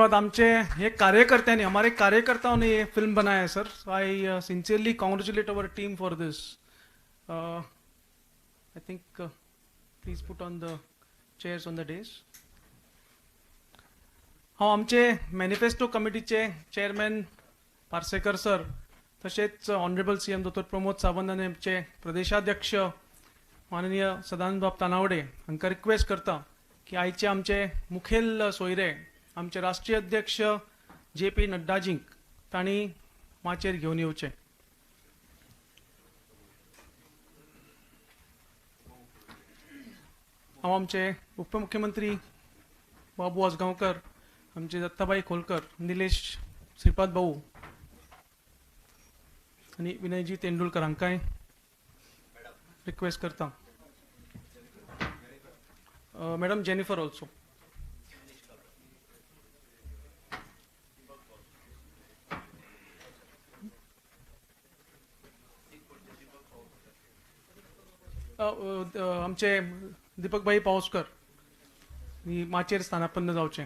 धन्यवाद. आमचे हे कार्यकर्त्यांनी, हमारे कार्यकर्ताओं ने ये फिल्म बनाया है sir. So I sincerely congratulate our team for this. I think please put on the chairs on the dais. हांव आमचे मॅनिफेस्टो कमिटीचे चेअरमॅन पार्सेकर सर, तशेंच ऑनरेबल सीएम दोतोर प्रमोद सावंत आनी आमचे प्रदेशाध्यक्ष माननीय सदानंद तानावडे हांकां रिक्वेस्ट करता की आयचे आमचे मुखेल सोयरे आमचे राष्ट्रीय अध्यक्ष जे पी नड्डाजींक तांणी माचयेर घेवन येवचे. हांव आमचे उपमुख्यमंत्री बाबू आजगांवकर, आमचे दत्ताबाई खोलकर, निलेश श्रीपाद भाऊ आनी विनयजी तेंडुलकर हांकांय रिक्वेस्ट करता. Madam Jennifer also. आमचे दीपकभाई पावसकर माचयेर स्थानापन्न जावचे.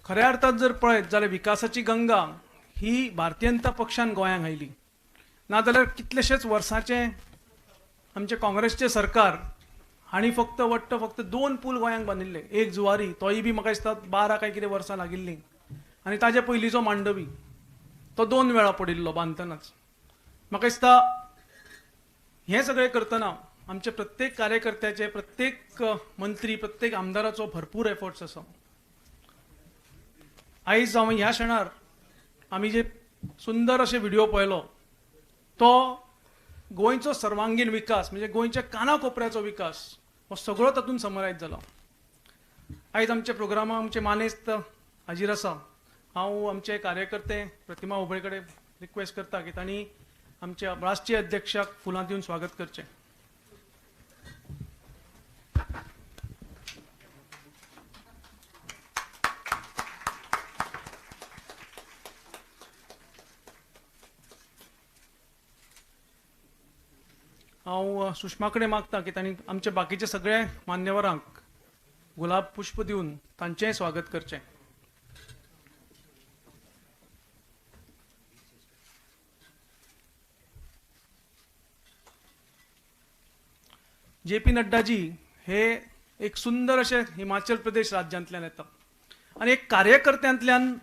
खऱ्या अर्थात जर पळयत जाल्यार विकासाची गंगा ही भारतीय जनता पक्षान गोंयांक आयली, नाजाल्यार कितलेशेच वर्सांचे आमचे काँग्रेसचे सरकार हांणी फक्त वट्ट फक्त 2 पूल गोंयांक बांदिल्ले, एक जुवारी तोय बी म्हाका दिसता 12 काय कितें वर्सां लागिल्लीं, आनी ताजे पयलींचो मांडवी तो 2 वेळा पडिल्लो बांदतनाच. म्हाका दिसता हें सगळें करतना आमचे प्रत्येक कार्यकर्त्याचे, प्रत्येक मंत्री, प्रत्येक आमदाराचो भरपूर एफर्ट्स आसा. आयज हांव ह्या क्षणार आमी जे सुंदर अशे व्हिडिओ पळयलो तो गोंयचो सर्वांगीण विकास म्हणजे गोंयच्या काना कोपऱ्याचो विकास हो सगळो तातूंत समरायज जाला. आयज आमच्या प्रोग्रामाक आमचे मानेस्त हाजीर आसा. हांव आमचे कार्यकर्ते प्रतिमा उबळे कडेन रिक्वेस्ट करता की तांणी आमच्या राष्ट्रीय अध्यक्षाक फुलां दिवन स्वागत करचें. हांव सुषमा कडेन मागता की तांणी आमच्या बाकीचे सगळे मान्यवरांक गुलाब पुष्प दिवन तांचेंय स्वागत करचें. जे पी नड्डाजी हे एक सुंदर अशे हिमाचल प्रदेश राज्यांतल्यान येता आनी एक कार्यकर्त्यांतल्यान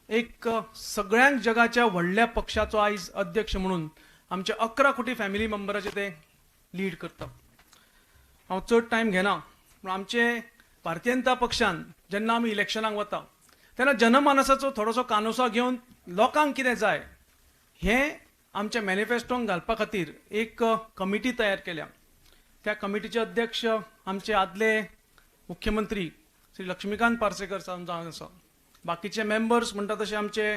एक सगळ्यांक जगाच्या व्हडल्या पक्षाचो आयज अध्यक्ष म्हणून आमच्या 11 कोटी फॅमिली मेंबराचे ते लीड करता. हांव चड टायम घेना, पूण आमचे भारतीय जनता पक्षान जेन्ना आमी इलेक्शनाक वता तेन्ना जनमानसाचो थोडोसो कानोसो घेवन लोकांक कितें जाय हें आमच्या मॅनिफेस्टोंक घालपा खातीर एक कमिटी तयार केल्या. त्या कमिटीचे अध्यक्ष आमचे आदले मुख्यमंत्री श्री लक्ष्मीकांत पार्सेकर जावन आसा. बाकीचे मेंबर्स म्हणटा तशे आमचे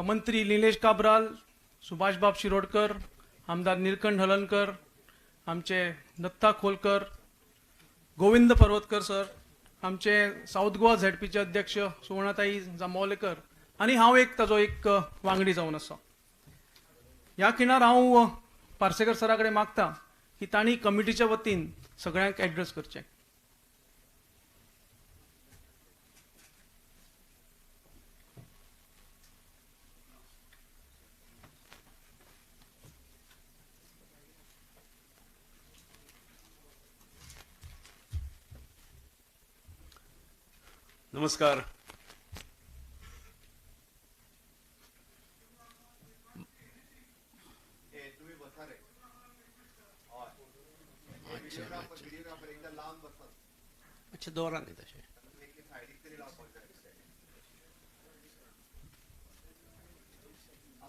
मंत्री निलेश काब्राल, सुभाषबाब शिरोडकर, आमदार निलकंठ हलनकर, आमचे दत्ता खोलकर, गोविंद पर्वतकर सर, आमचे साऊथ गोवा झेडपीचे अध्यक्ष सुवर्णाताई जांबावलेकर आनी हांव एक ताजो एक वांगडी जावन आसा. ह्या खिणार हांव पार्सेकर सरा कडेन मागता की तांणी कमिटीच्या वतीन सगळ्यांक एड्रेस करचें. नमस्कार. अच्छा अच्छा, दौरा नाही तशें.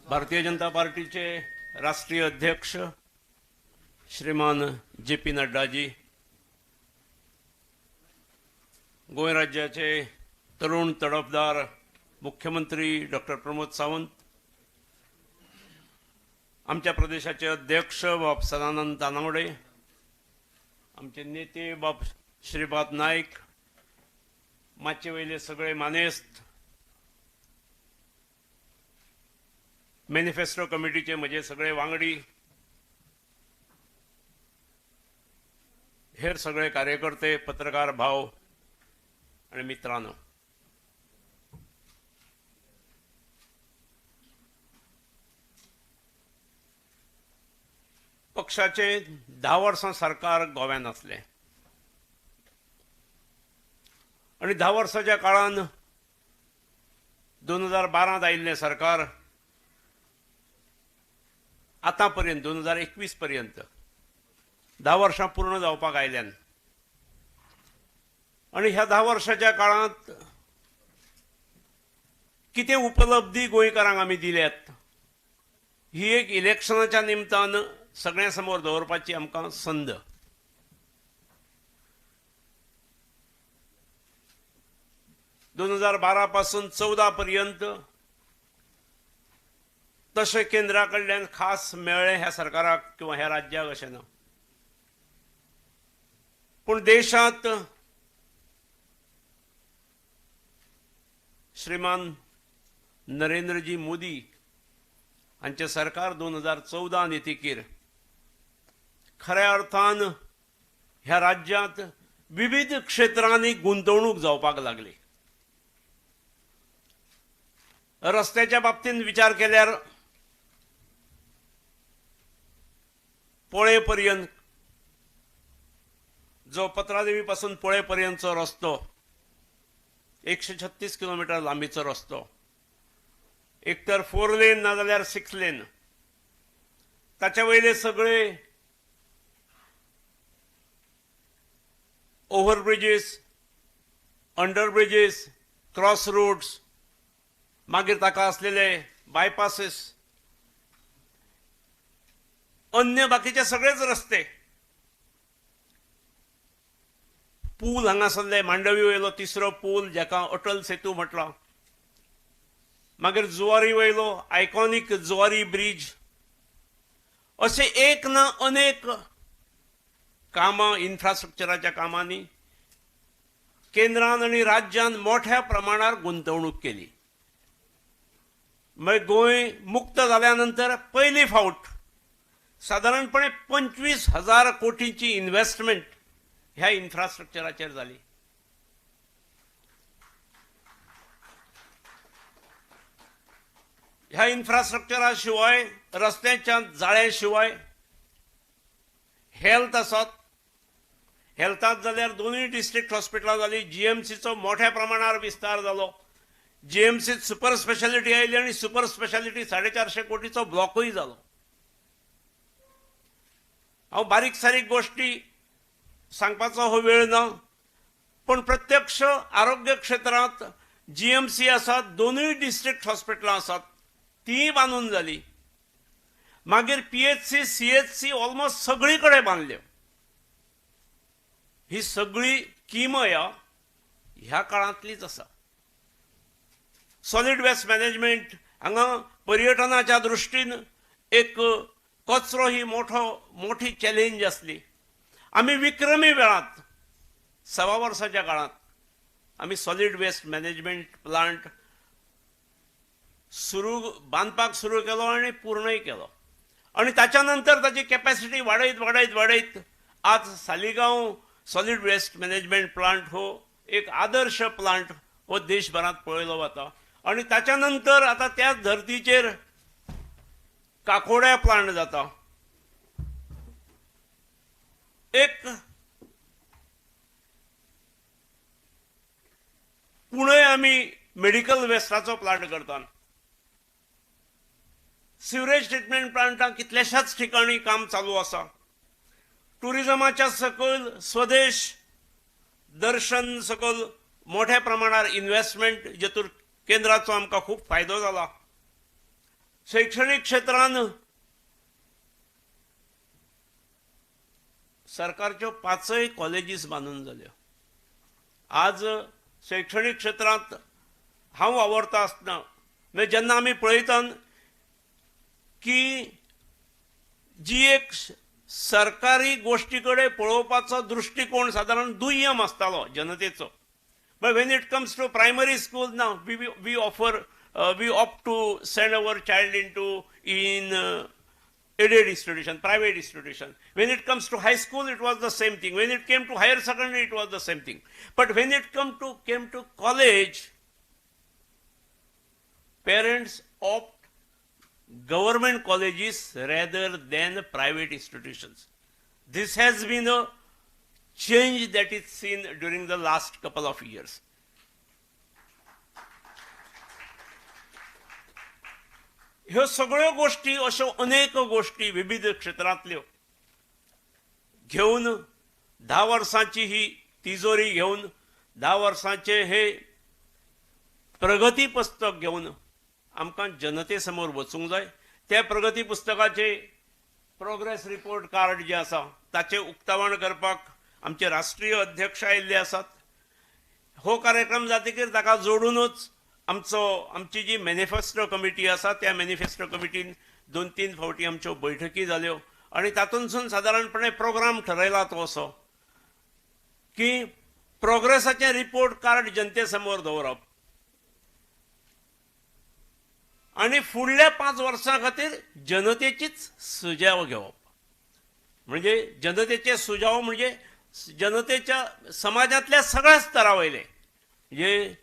भारतीय जनता पार्टीचे राष्ट्रीय अध्यक्ष श्रीमान जे पी नड्डाजी, गोंय राज्याचे तरुण तडफदार मुख्यमंत्री डॉक्टर प्रमोद सावंत, आमच्या प्रदेशाचे अध्यक्ष बाब सदानंद तानावडे, आमचे नेते बाब श्रीपाद नायक, माचये वयले सगळे मानेस्त, मॅनिफेस्टो कमिटीचे म्हजे सगळे वांगडी, हेर सगळे कार्यकर्ते, पत्रकार भाव आणि मित्रांनो, पक्षाचे 10 वर्सां सरकार गोव्यान आसलें आनी 10 वर्साच्या काळान 2012 आयिल्लें सरकार आतां पर्यंत 2021 पर्यंत 10 वर्सां पूर्ण जावपाक आयल्यान आनी ह्या 10 वर्साच्या काळांत कितें उपलब्धी गोंयकारांक आमी दिल्यात ही एक इलेक्शनाच्या निमतान सगळ्यां समोर दवरपाची आमकां संद. 2012 पासून 14 पर्यंत तशें केंद्रा कडल्यान खास मेळ्ळें ह्या सरकाराक किंवा ह्या राज्याक अशें ना, पूण देशांत श्रीमान नरेंद्रजी मोदी हांचें सरकार 2014 येतकीर खऱ्या अर्थान ह्या राज्यांत विविध क्षेत्रांनी गुंतवणूक जावपाक लागली. रस्त्याच्या बाबतींत विचार केल्यार पोळे पर्यंत जो पत्रादेवी पासून पोळे पर्यंतचो रस्तो 136 किलोमीटर लांबीचो रस्तो, एक तर 4 लेन ना जाल्यार 6 लेन, ताच्या वयले सगळे overbridges, under bridges, cross roads, मागीर ताका असलेले बायपासेस, अन्य बाकीचे सगळेच रस्ते, पूल हांगासरले मांडवी वयलो तिसरो पूल जाका अटल सेतू म्हटला, मागीर जुवारी वयलो आयकॉनीक जुवारी ब्रिज, असे एक ना अनेक कामां इन्फ्रास्ट्रक्चराच्या कामांनी केंद्रान आनी राज्यान मोठ्या प्रमाणार गुंतवणूक केली. मागीर गोंय मुक्त जाल्या नंतर पयली फावट सादारणपणे 25,000 कोटींची इन्व्हेस्टमेंट ह्या इन्फ्रास्ट्रक्चराचेर जाली. ह्या इन्फ्रास्ट्रक्चरा शिवाय, रस्त्यांच्या जाळ्या शिवाय हेल्थ आसात. हेल्थांत जाल्यार 2 डिस्ट्रिक्ट हॉस्पिटलां जाली, जीएमसीचो मोठ्या प्रमाणार विस्तार जालो, जीएमसीत सुपर स्पेशालिटी आयली आनी सुपर स्पेशालिटी 450 कोटीचो ब्लॉकूय जालो. हांव बारीक सारीक गोश्टी सांगपाचो हो वेळ ना, पूण प्रत्यक्ष आरोग्य क्षेत्रांत जीएमसी आसात, 2 डिस्ट्रिक्ट हॉस्पिटलां आसात, तीय बांदून जाली. मागीर पीएचसी, सीएचसी ऑलमोस्ट सगळी कडेन बांदल्यो. ही सगळी किमया ह्या काळांतलीच आसा. सॉलीड वेस्ट मॅनेजमेंट हांगा पर्यटनाच्या दृश्टीन एक कचरो ही मोठी चॅलेंज आसली. आमी विक्रमी वेळांत 1.25 वर्साच्या काळांत आमी सॉलीड वेस्ट मॅनेजमेंट प्लांट सुरू बांदपाक सुरू केलो आनी पूर्णय केलो. आनी ताच्या नंतर ताची कॅपॅसिटी वाडयत वाडयत वाडयत आज Saligao solid waste management plant हो एक आदर्श प्लांट हो देशभरांत पळयलो वता. आनी ताच्या नंतर आतां त्याच धर्तीचेर काकोड्या प्लांट जाता. एक पुणे आमी मेडिकल वेस्टाचो प्लांट करतात. सिवरेज ट्रिटमेंट प्लांटां कितल्याशाच ठिकाणी काम चालू आसा. टुरिजमाच्या सकयल स्वदेश दर्शन सकयल मोठ्या प्रमाणार इन्व्हेस्टमेंट जेतूर केंद्राचो आमकां खूब फायदो जाला. शैक्षणीक क्षेत्रान सरकारच्यो 5 कॉलेजीस बांदून जाल्यो. आज शैक्षणीक क्षेत्रांत हांव वावरता आसतना म्हणजे जेन्ना आमी पळयता की जी एक सरकारी गोश्टी कडेन पळोवपाचो दृश्टिकोण सादारण दुय्यम आसतालो जनतेचो, but when it comes to primary school now we offer we opt to send our child into in Aided institution, private institution. When it comes to high school, it was the same thing. When it came to higher secondary, it was the same thing. But when it came to college, parents opt government colleges rather than private institutions. This has been a change that is seen during the last couple of years. ह्यो सगळ्यो गोष्टी, अश्यो अनेक गोष्टी विविध क्षेत्रांतल्यो घेवन 10 वर्सांची ही तिजोरी घेवन 10 वर्सांचे हे प्रगती पुस्तक घेवन आमकां जनते समोर वचूंक जाय. त्या प्रगती पुस्तकाचे प्रोग्रेस रिपोर्ट कार्ड जे आसा ताचें उक्तावण करपाक आमचे राष्ट्रीय अध्यक्ष आयिल्ले आसात. हो कार्यक्रम जातकीर ताका जोडूनच आमची जी मॅनिफेस्टो कमिटी आसा त्या मॅनिफेस्टो कमिटीन 2-3 फावटी आमच्यो बैठकी जाल्यो आनी तातूंतसून सादारणपणे प्रोग्राम ठरयला तो असो की प्रोग्रेसाचें रिपोर्ट कार्ड जनते समोर दवरप आनी फुडल्या 5 वर्सां खातीर जनतेचीच सुजाव घेवप. म्हणजे जनतेचे सुजाव म्हणजे जनतेच्या समाजांतल्या सगळ्या स्तरा वयले, म्हणजे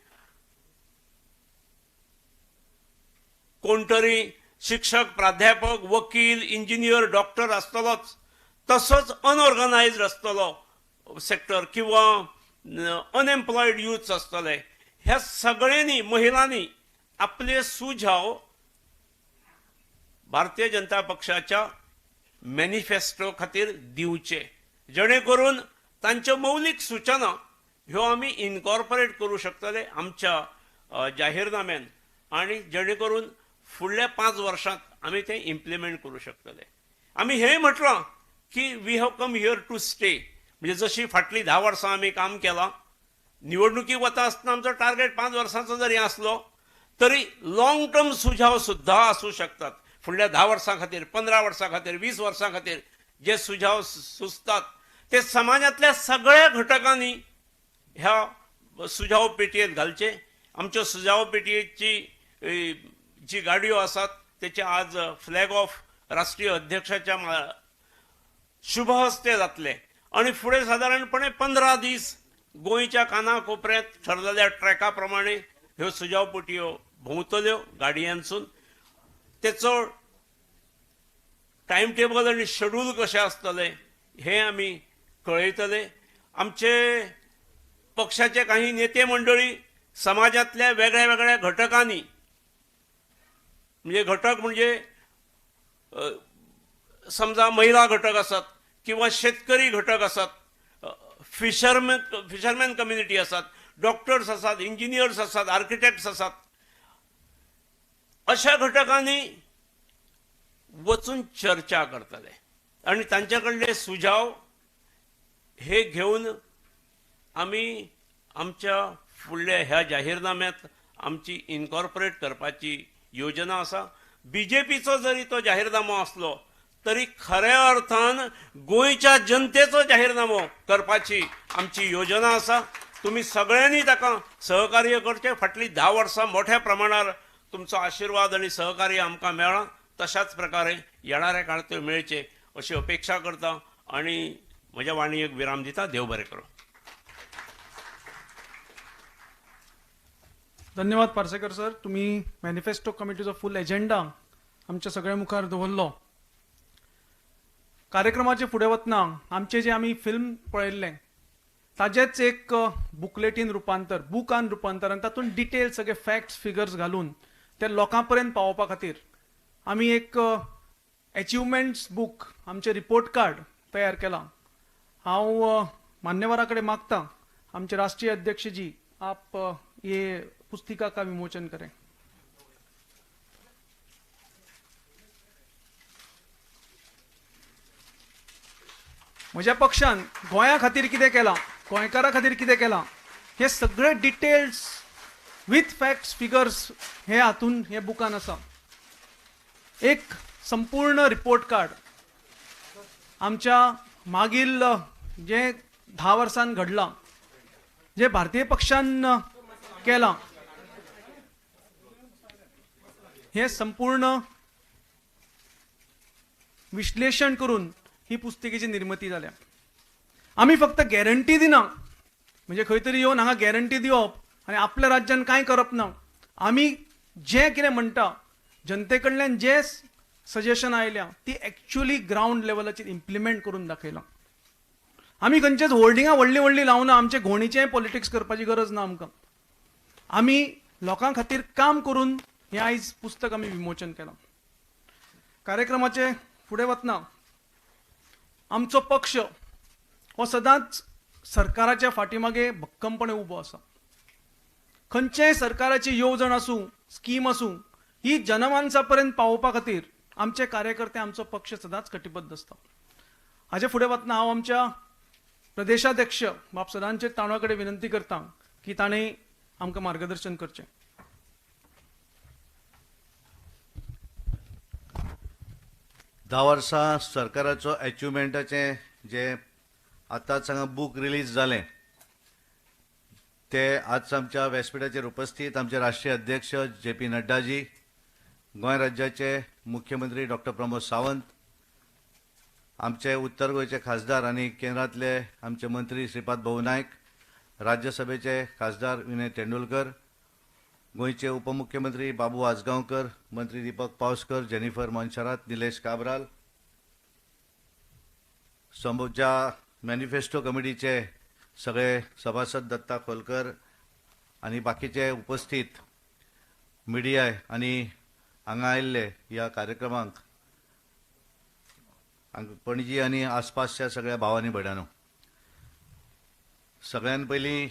कोण तरी शिक्षक, प्राध्यापक, वकील, इंजिनियर, डॉक्टर आसतलोच, तसोच अनऑर्गनायज्ड आसतलो सेक्टर किंवा अनएम्प्लॉयड यूथ आसतले. ह्या सगळ्यांनी महिलांनी आपले सुझाव भारतीय जनता पक्षाच्या मॅनिफेस्टो खातीर दिवचे, जेणे करून तांच्यो मौलीक सूचना ह्यो आमी इनकॉर्पोरेट करूं शकतले आमच्या जाहीरनाम्यान आनी जेणे करून फुडल्या 5 वर्सांत आमी तें इम्प्लिमेंट करूं शकतले. आमी हें म्हटलां की we have come here to stay. म्हणजे जशी फाटलीं 10 वर्सां आमी काम केलां, निवडणुकी वता आसतना आमचो टार्गेट 5 वर्सांचो जरी आसलो तरी लॉंग टर्म सुझाव सुद्दां आसूं शकतात. फुडल्या 10 वर्सां खातीर, 15 वर्सां खातीर, 20 वर्सां खातीर जे सुझाव सुचतात ते समाजांतल्या सगळ्या घटकांनी ह्या सुझाव पेटयेंत घालचे. आमच्यो सुझाव पेटयेची जी गाडयो आसात तेचे आज फ्लॅग ऑफ राष्ट्रीय अध्यक्षाच्या शुभ हस्ते जातले आनी फुडें सादारणपणे 15 दीस गोंयच्या काना कोपऱ्यांत ठरलेल्या ट्रॅका प्रमाणे ह्यो सुझाव पेटयो भोंवतल्यो गाडयांसून. तेचो टायम टेबल आनी शेड्यूल कशें आसतलें हें आमी कळयतले. आमचे पक्षाचे काही नेते मंडळी समाजांतल्या वेगळ्या वेगळ्या घटकांनी, म्हणजे घटक म्हणजे समजा महिला घटक आसात किंवा शेतकरी घटक आसात, फिशरमॅन कम्युनिटी आसात, डॉक्टर्स आसात, इंजिनियर्स आसात, आर्किटेक्ट्स आसात, अशा घटकांनी वचून चर्चा करतले आनी तांचे कडले सुझाव हे घेवन आमी आमच्या फुडल्या ह्या जाहीरनाम्यांत आमची इनकॉर्पोरेट करपाची योजना आसा. बीजेपीचो जरी तो जाहीरनामो आसलो तरी खऱ्या अर्थान गोंयच्या जनतेचो जाहीरनामो करपाची आमची योजना आसा. तुमी सगळ्यांनी ताका सहकार्य करचें. फाटलीं 10 वर्सां मोठ्या प्रमाणार तुमचो आशिर्वाद आनी सहकार्य आमकां मेळ्ळां, तशाच प्रकारे येणाऱ्या काळांत मेळचें अशी अपेक्षा करता आनी म्हज्या वाणयेक विराम दिता. देव बरें करूं. धन्यवाद पार्सेकर सर, तुम्ही मॅनिफेस्टो कमिटीचो फुल एजेंडा आमच्या सगळ्या मुखार दवरलो. कार्यक्रमाचे फुडें वतना आमचे जे आमी फिल्म पळयल्लें ताजेच एक बुकलेटीन रुपांतर, बुकान रुपांतर आनी तातूंत डिटेल सगळे फॅक्ट्स फिगर्स घालून ते लोकां पर्यंत पावोवपा खातीर आमी एक एचिवमेंट्स बूक, आमचे रिपोर्ट कार्ड तयार केलां. हांव मान्यवरा कडेन मागता आमचे राष्ट्रीय अध्यक्ष जी आप ये पुस्तिका का विमोचन करें. म्हज्या पक्षान गोंया खातीर कितें केलां, गोंयकारां खातीर कितें केलां, हे सगळे डिटेल्स विथ फॅक्ट्स फिगर्स हे हातून हे बुकान आसा. एक संपूर्ण रिपोर्ट कार्ड आमच्या मागील जे 10 वर्सांत घडलां, जे भारतीय पक्षान केलां, हे संपूर्ण विश्लेशण करून ही पुस्तिकेची निर्मिती जाल्या. आमी फक्त गॅरंटी दिना, म्हणजे खंय तरी येवन हांगा गॅरंटी दिवप आनी आपल्या राज्यान कांय करप ना. आमी जें कितें म्हणटा, जनते कडल्यान जे सजेशन आयल्या ती एक्च्युअली ग्रावंड लेवलाचेर इम्प्लिमेंट करून दाखयलां. आमी खंयचेच होर्डिंगां व्हडलीं व्हडलीं लावना, आमचे घोणीचें पॉलिटिक्स करपाची गरज ना आमकां. आमी लोकां खातीर काम करून हें आयज पुस्तक आमी विमोचन केलां. कार्यक्रमाचे फुडें वतना आमचो पक्ष हो सदांच सरकाराच्या फाटीमागे भक्कमपणे उबो आसा. खंयचेय सरकाराची येवजण आसूं, स्कीम आसूं, ही जनमानसा पर्यंत पावोवपा खातीर आमचे कार्यकर्ते, आमचो पक्ष सदांच कटिबद्ध आसता. हाजे फुडें वतना हांव आमच्या प्रदेशाध्यक्ष बाब सदांचे तांडवा कडेन विनंती करता की ताणें आमकां मार्गदर्शन करचें. 10 वर्सां सरकाराचो एचिवमेंटाचें जें आतांच हांगा बूक रिलीज जालें ते आज आमच्या व्यासपिठाचेर उपस्थित आमचे राष्ट्रीय अध्यक्ष जे पी नड्डाजी, गोंय राज्याचे मुख्यमंत्री डॉक्टर प्रमोद सावंत, आमचे उत्तर गोंयचे खासदार आनी केंद्रांतले आमचे मंत्री श्रीपाद भाऊ नायक, राज्यसभेचे खासदार विनय तेंडुलकर, गोंयचे उपमुख्यमंत्री बाबू आजगांवकर, मंत्री दीपक पावसकर, जेनिफर मोन्सेरात, निलेश काब्राल, समोरच्या मॅनिफेस्टो कमिटीचे सगळे सभासद दत्ता खोलकर आनी बाकीचे उपस्थित मिडिया आनी हांगा आयिल्ले ह्या कार्यक्रमाक पणजी आनी आसपासच्या सगळ्या भावांनी भयणांनो, सगळ्यान पयलीं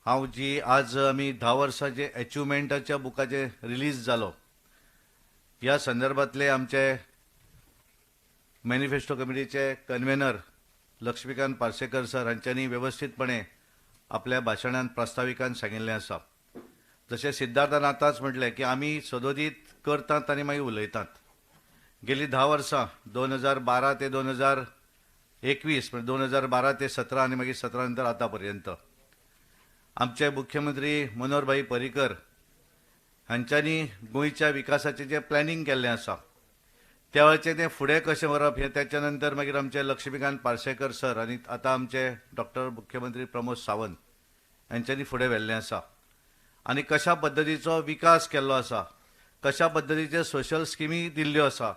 हांव जी आज आमी 10 वर्सांचे एचिवमेंटाच्या बुकाचे रिलीज जालो ह्या संदर्भांतले आमचे मॅनिफेस्टो कमिटीचे कन्व्हेनर लक्ष्मीकांत पार्सेकर सर हांच्यांनी वेवस्थीतपणे आपल्या भाशणान प्रास्ताविकान सांगिल्लें आसा. जशें सिद्धार्थान आतांच म्हटलें की आमी सदोदीत करतात आनी मागीर उलयतात. गेली 10 वर्सां 2012 ते 2021, म्हणजे 2012 ते 17 आनी मागीर 17 नंतर आतां पर्यंत आमचे मुख्यमंत्री मनोहरभाई पर्रीकर हांच्यांनी गोंयच्या विकासाचें जें प्लॅनिंग केल्लें आसा त्या वेळाचें तें फुडें कशें व्हरप हें त्याच्या नंतर मागीर आमचे लक्ष्मीकांत पार्सेकर सर आनी आतां आमचे डॉक्टर मुख्यमंत्री प्रमोद सावंत हांच्यांनी फुडें व्हेल्लें आसा आनी कशा पद्दतीचो विकास केल्लो आसा, कशा पद्दतीचे सोशल स्किमी दिल्ल्यो आसा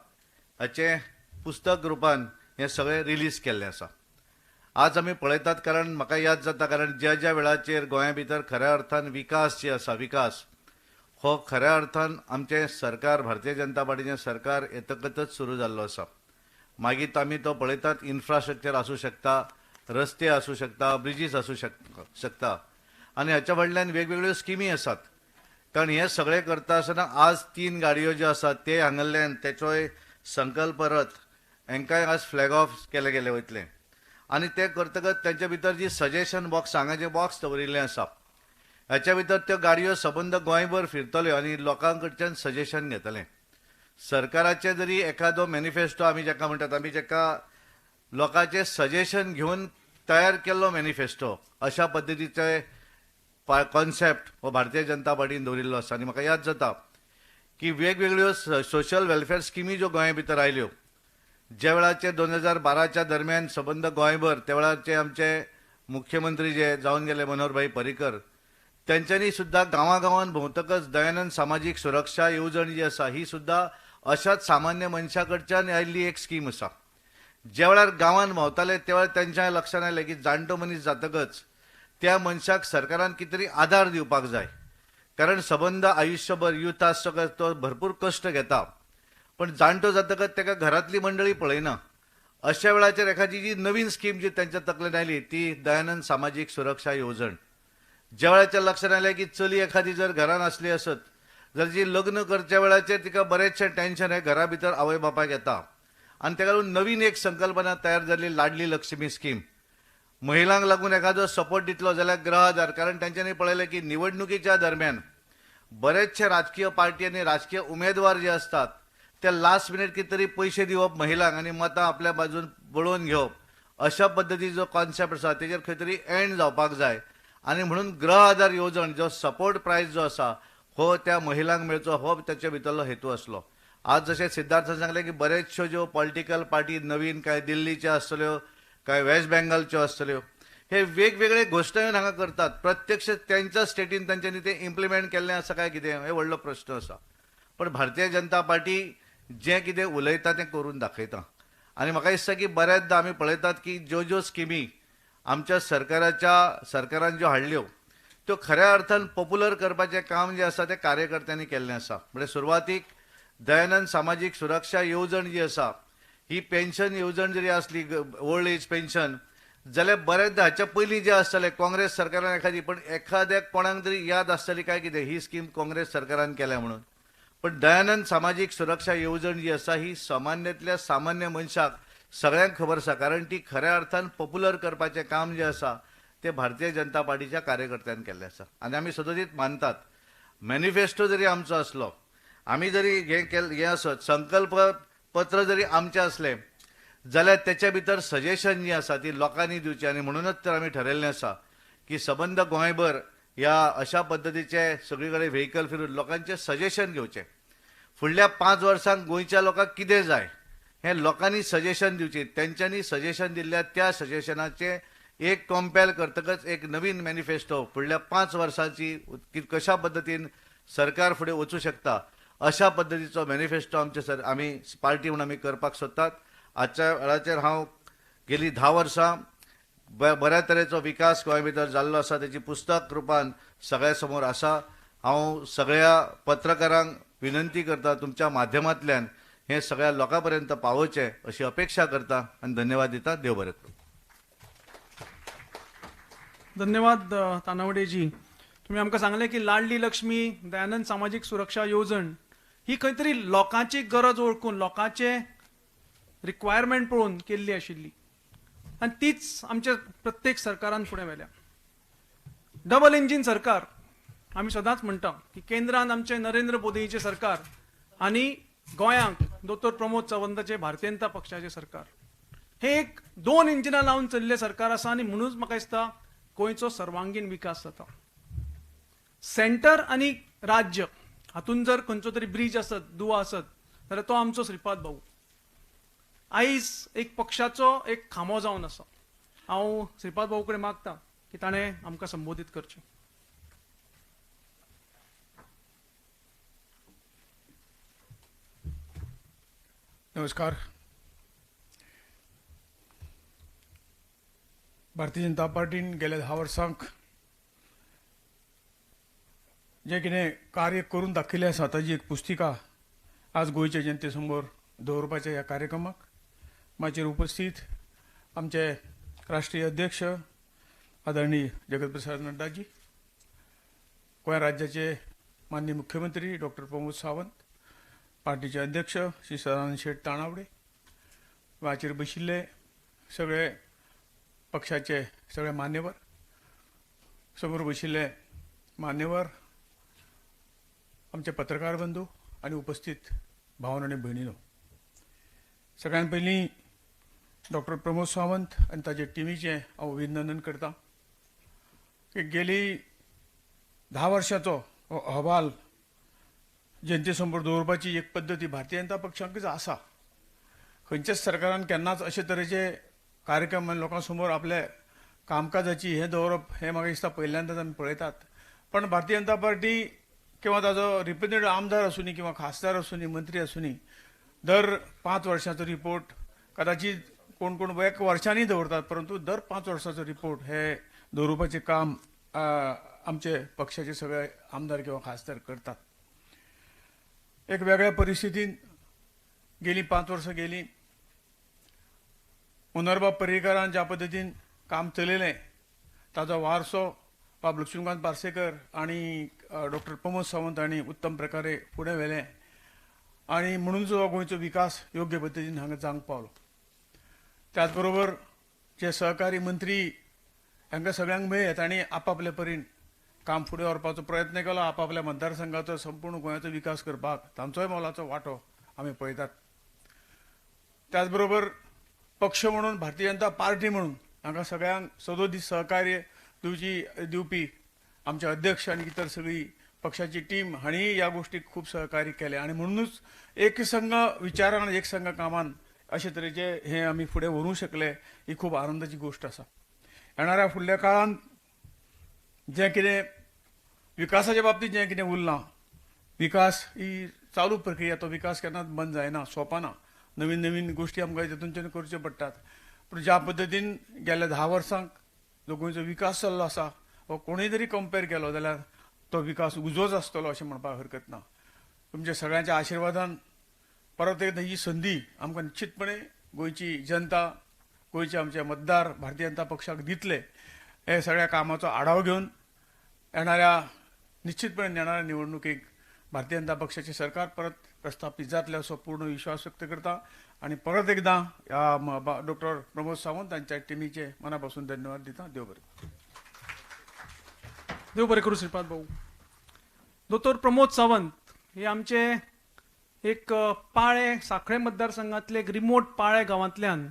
हाचें पुस्तक रुपान हें सगळें रिलीज केल्लें आसा. आज आमी पळयतात, कारण म्हाका याद जाता, कारण ज्या ज्या वेळाचेर गोंया भितर खऱ्या अर्थान विकास जी आसा, विकास हो खऱ्या अर्थान आमचें सरकार भारतीय जनता पार्टीचें सरकार येतकच सुरू जाल्लो आसा. मागीर आमी तो पळयतात, इन्फ्रास्ट्रक्चर आसूं शकता, रस्ते आसूं शकता, ब्रिजीस आसूं शकता आनी हाच्या फाटल्यान वेगवेगळ्यो स्किमी आसात. कारण हें सगळें करता आसतना आज 3 गाडयो ज्यो आसात ते हांगल्ल्यान तेचोय संकल्प रथ हेंकांय आज फ्लॅग ऑफ केले गेले वयतले आनी ते करतकच तेंच्या भितर जी सजेशन बॉक्स हांगा जे बॉक्स दवरिल्लें आसा हाच्या भितर त्यो गाडयो सबंद गोंयभर फिरतल्यो आनी लोकां कडच्यान सजेशन घेतले. सरकाराचे जरी एखादो मॅनिफेस्टो आमी जेका म्हणटात, आमी जेका लोकांचे सजेशन घेवन तयार केल्लो मॅनिफेस्टो अशा पद्दतीचे कॉन्सेप्ट हो भारतीय जनता पार्टीन दवरिल्लो आसा. आनी म्हाका याद जाता की वेगवेगळ्यो सोशल वेलफेअर स्किमी ज्यो गोंया भितर आयल्यो ज्या वेळाचेर 2012च्या दरम्यान सबंद गोंयभर त्या वेळाचे आमचे मुख्यमंत्री जे जावन गेले मनोहरभाई पर्रीकर तेंच्यांनी सुद्दां गांवागांवान भोंवतकच दयानंद सामाजीक सुरक्षा येवजण जी आसा ही सुद्दां अशाच सामान्य मनशा कडच्यान आयिल्ली एक स्कीम आसा. ज्या वेळार गांवान भोंवताले त्या वेळार तेंच्या लक्षांत आयलें की जाणटो मनीस जातकच त्या मनशाक सरकारान कितें तरी आदार दिवपाक जाय, कारण सबंद आयुश्यभर यूथ आसतकच तो भरपूर कश्ट घेता, पण जाणटो जातकच ताका घरांतली मंडळी पळयना. अशा वेळाचेर एखादी जी नवीन स्कीम जी तेंच्या तकलेन आयली ती दयानंद सामाजीक सुरक्षा येवजण. ज्या वेळाच्या लक्षांत आयलें की चली एखादी जर घरान आसली आसत जाल्यार जी लग्न करच्या वेळाचेर तिका बरेचशें टेंशन हें घरा भितर आवय बापायक येता आनी ताका लागून नवीन एक संकल्पना तयार जाली लाडली लक्ष्मी स्कीम. महिलांक लागून एखादो सपोर्ट दितलो जाल्यार गृह आधार, कारण तेंच्यांनी पळयलें की निवडणुकीच्या दरम्यान बरेचशे राजकीय पार्टी आनी राजकीय उमेदवार जे आसतात ते लास्ट मिनीट कितें तरी पयशे दिवप महिलांक आनी मतां आपल्या बाजून बळोवन घेवप अशा पद्दतीचो कॉन्सेप्ट आसा तेजेर खंय तरी एंड जावपाक जाय आनी म्हणून गृह आधार येवजण जो सपोर्ट प्रायस जो आसा हो त्या महिलांक मेळचो हो ताचे भितरलो हेतू आसलो. आज जशें सिद्धार्थान सांगलें की बरेचश्यो ज्यो पॉलिटिकल पार्टी नवीन कांय दिल्लीच्यो आसतल्यो, कांय वेस्ट बेंगालच्यो आसतल्यो, हे वेगवेगळे घोशणा येवन हांगा करतात. प्रत्यक्ष त्यांच्या स्टेटीन तांच्यांनी ते इम्प्लिमेंट केल्लें आसा काय कितें हे व्हडलो प्रश्न आसा. पण भारतीय जनता पार्टी जें कितें उलयता तें करून दाखयता. आनी म्हाका दिसता की बऱ्याचदा आमी पळयतात की ज्यो ज्यो स्किमी आमच्या सरकारान ज्यो हाडल्यो त्यो खऱ्या अर्थान पॉप्युलर करपाचें काम जें आसा तें कार्यकर्त्यांनी केल्लें आसा. म्हणजे सुरवातीक दयानंद सामाजीक सुरक्षा येवजण जी आसा ही पेन्शन येवजण जरी आसली, ओल्ड एज पेन्शन, जाल्यार बऱ्याचदा हाच्या पयलीं जें आसतालें काँग्रेस सरकारान एखादी, पण एखाद्या कोणाक तरी याद आसतली काय कितें ही स्कीम काँग्रेस सरकारान केल्या म्हणून. पण दयानंद सामाजीक सुरक्षा येवजण जी आसा ही सामान्यांतल्या सामान्य मनशाक सगळ्यांक खबर आसा, कारण ती खऱ्या अर्थान पॉप्युलर करपाचें काम जें आसा तें भारतीय जनता पार्टीच्या कार्यकर्त्यान केल्लें आसा. आनी आमी सदोदीत मानतात मॅनिफेस्टो जरी आमचो आसलो, आमी जरी हें केल्लें हें आसत, संकल्प पत्र जरी आमचें आसलें जाल्यार तेच्या भितर सजेशन जी आसा ती लोकांनी दिवची. आनी म्हणूनच तर आमी ठरयल्लें आसा की सबंद गोंयभर ह्या अशा पद्दतीचे सगळी कडेन व्हेकल फिरून लोकांचें सजेशन घेवचें. फुडल्या 5 वर्सांक गोंयच्या लोकांक कितें जाय हें लोकांनी सजेशन दिवचें. तेंच्यांनी सजेशन दिल्ल्या त्या सजेशनाचें एक कंपेल करतकच एक नवीन मॅनिफेस्टो फुडल्या 5 वर्सांची कशा पद्दतीन सरकार फुडें वचूं शकता अशा पद्दतीचो मॅनिफेस्टो आमचे सर आमी पार्टी म्हणून आमी करपाक सोदतात. आजच्या वेळाचेर हांव गेली 10 वर्सां बऱ्या तरेचो विकास गोंय भितर जाल्लो आसा, तेची पुस्तक रुपान सगळ्या समोर आसा. हांव सगळ्या पत्रकारांक विनंती करता तुमच्या माध्यमांतल्यान हें सगळ्या लोकां पर्यंत पावोवचें अशी अपेक्षा करता आनी धन्यवाद दिता. देव बरें करूं. धन्यवाद तानावडेजी. तुम्ही आमकां सांगलें की लाडली लक्ष्मी दयानंद सामाजीक सुरक्षा येवजण ही खंय तरी लोकांची गरज वळखून लोकांचे रिक्वायरमेंट पळोवन केल्ली आशिल्ली आनी तीच आमच्या प्रत्येक सरकारान फुडें व्हेल्या. डबल इंजीन सरकार आमी सदांच म्हणटा की केंद्रान आमचे नरेंद्र मोदीचें सरकार आनी गोंयांक दोतोर प्रमोद सावंताचे भारतीय जनता पक्षाचें सरकार हे एक 2 इंजिनां लावन चलिल्लें सरकार आसा आनी म्हणूनच म्हाका दिसता गोंयचो सर्वांगीण विकास जाता. सेंटर आनी राज्य हातून जर खंयचो तरी ब्रीज आसत, दुवा आसत जाल्यार तो आमचो श्रीपाद भाऊ आयज एक पक्षाचो एक खांबो जावन आसा. हांव श्रीपाद भाऊ कडेन मागता की ताणें आमकां संबोधीत करचें. नमस्कार. भारतीय जनता पार्टीन गेल्या 10 वर्सांक जें कितें कार्य करून दाखयलें आसा ताजी एक पुस्तिका आज गोंयच्या जनते समोर दवरपाच्या ह्या कार्यक्रमाक माचयेर उपस्थित आमचे राष्ट्रीय अध्यक्ष आदरणीय जगत प्रसाद नड्डाजी, गोंय राज्याचे माननीय मुख्यमंत्री डॉक्टर प्रमोद सावंत, पार्टीचे अध्यक्ष श्री सदानंद शेट ताणावडे, माचयेर बशिल्ले सगळे पक्षाचे सगळे मान्यवर, समोर बशिल्ले मान्यवर, आमचे पत्रकार बंधू आनी उपस्थित भावन आनी भयणीनो, सगळ्यान पयलीं डॉक्टर प्रमोद सावंत आनी ताजे टिमीचें हांव अभिनंदन करता की गेली 10 वर्सांचो हो अहवाल जनते समोर दवरपाची एक पद्दती भारतीय जनता पक्षाकच आसा. खंयच्याच सरकारान केन्नाच अशे तरेचे कार्यक्रम लोकां समोर आपल्या कामकाजाची हें दवरप हें म्हाका दिसता पयल्यांदाच आमी पळयतात. पण भारतीय जनता पार्टी किंवा ताजो रिप्रेझेंटेटिव्ह आमदार आसूनी किंवा खासदार आसूनी, मंत्री आसूनी, दर 5 वर्सांचो रिपोर्ट कदाचित कोण कोण 1 वर्सांनी दवरतात, परंतु दर 5 वर्सांचो रिपोर्ट हे दवरुपाचें काम आमचे पक्षाचे सगळे आमदार किंवा खासदार करतात. एक वेगळ्या परिस्थितीन गेली 5 वर्सां गेली. मनोहरबाब पर्रीकारान ज्या पद्दतीन काम चलयलें ताजो वारसो बाब लक्ष्मीकांत पार्सेकर आनी डॉक्टर प्रमोद सावंत हांणी उत्तम प्रकारे फुडें व्हेलें आनी म्हणून जो गोंयचो विकास योग्य पद्दतीन हांगा जावंक पावलो. त्याच बरोबर जे सहकारी मंत्री हांकां सगळ्यांक मेळ्ळे तांणी आपापले परीन काम फुडें व्हरपाचो प्रयत्न केलो. आपापल्या मतदारसंघाचो संपूर्ण गोंयाचो विकास करपाक तांचोय मोलाचो वांटो आमी पळयतात. त्याच बरोबर पक्ष म्हणून भारतीय जनता पार्टी म्हणून हांकां सगळ्यांक सदोदीस सहकार्य दिवपी आमचे अध्यक्ष आनी इतर सगळी पक्षाची टीम हांणी ह्या गोष्टीक खूब सहकार्य केलें आनी म्हणूनच एक संघ विचारान एक संघ कामान अशे तरेचे हे आमी फुडें व्हरूंक शकले. ही खूब आनंदाची गोश्ट आसा. येणाऱ्या फुडल्या काळांत जें कितें विकासाच्या बाबतींत जें कितें उरलां, विकास ही चालू प्रक्रिया, तो विकास केन्नाच बंद जायना, सोंपना. नवीन नवीन गोश्टी आमकां तातूंतल्यान करच्यो पडटात. पूण ज्या पद्दतीन गेल्या 10 वर्सांक जो गोंयचो विकास जाल्लो आसा हो कोणूय जरी कंपेर केलो जाल्यार तो विकास उजोच आसतलो अशें म्हणपाक हरकत ना. तुमच्या सगळ्यांच्या आशिर्वादान परत एकदां ही संदी आमकां निश्चितपणे गोंयची जनता, गोंयचे आमचे मतदार भारतीय जनता पक्षाक दितले. हे सगळ्या कामाचो आढावो घेवन येणाऱ्या निश्चितपणे येणाऱ्या निवडणुकीक भारतीय जनता पक्षाचे सरकार परत प्रस्थापित जातले असो पूर्ण विश्वास व्यक्त करता आनी परत एकदां ह्या डॉक्टर प्रमोद सावंत तांच्या टिमीचे मना पासून धन्यवाद दिता. देव बरें. देव बरें करूं श्रीपाद भाऊ. दोतोर प्रमोद सावंत हे आमचे एक पाळे साखळे मतदारसंघातले एक रिमोट पाळे गांवांतल्यान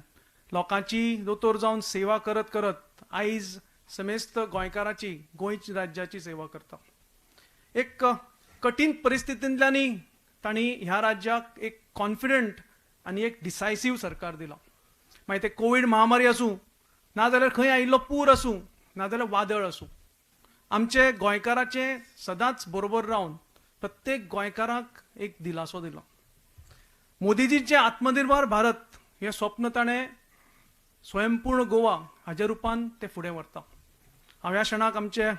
लोकांची दोतोर जावन सेवा करत करत आयज समेस्त गोंयकाराची, गोंय राज्याची सेवा करता. एक कठीण परिस्थितींतल्यानूय तांणी ह्या राज्याक एक कॉन्फिडंट आनी एक डिसायसीव सरकार दिलां. मागीर ते कोवीड महामारी आसूं, नाजाल्यार खंय आयिल्लो पूर आसूं, नाजाल्यार वादळ आसूं, आमचे गोंयकाराचे सदांच बरोबर रावन प्रत्येक गोंयकाराक एक दिलासो दिलो. मोदीजीचें आत्मनिर्भर भारत हें स्वप्न ताणें स्वयंपूर्ण गोवा हाज्या रुपान तें फुडें व्हरता. हांव ह्या क्षणाक आमचे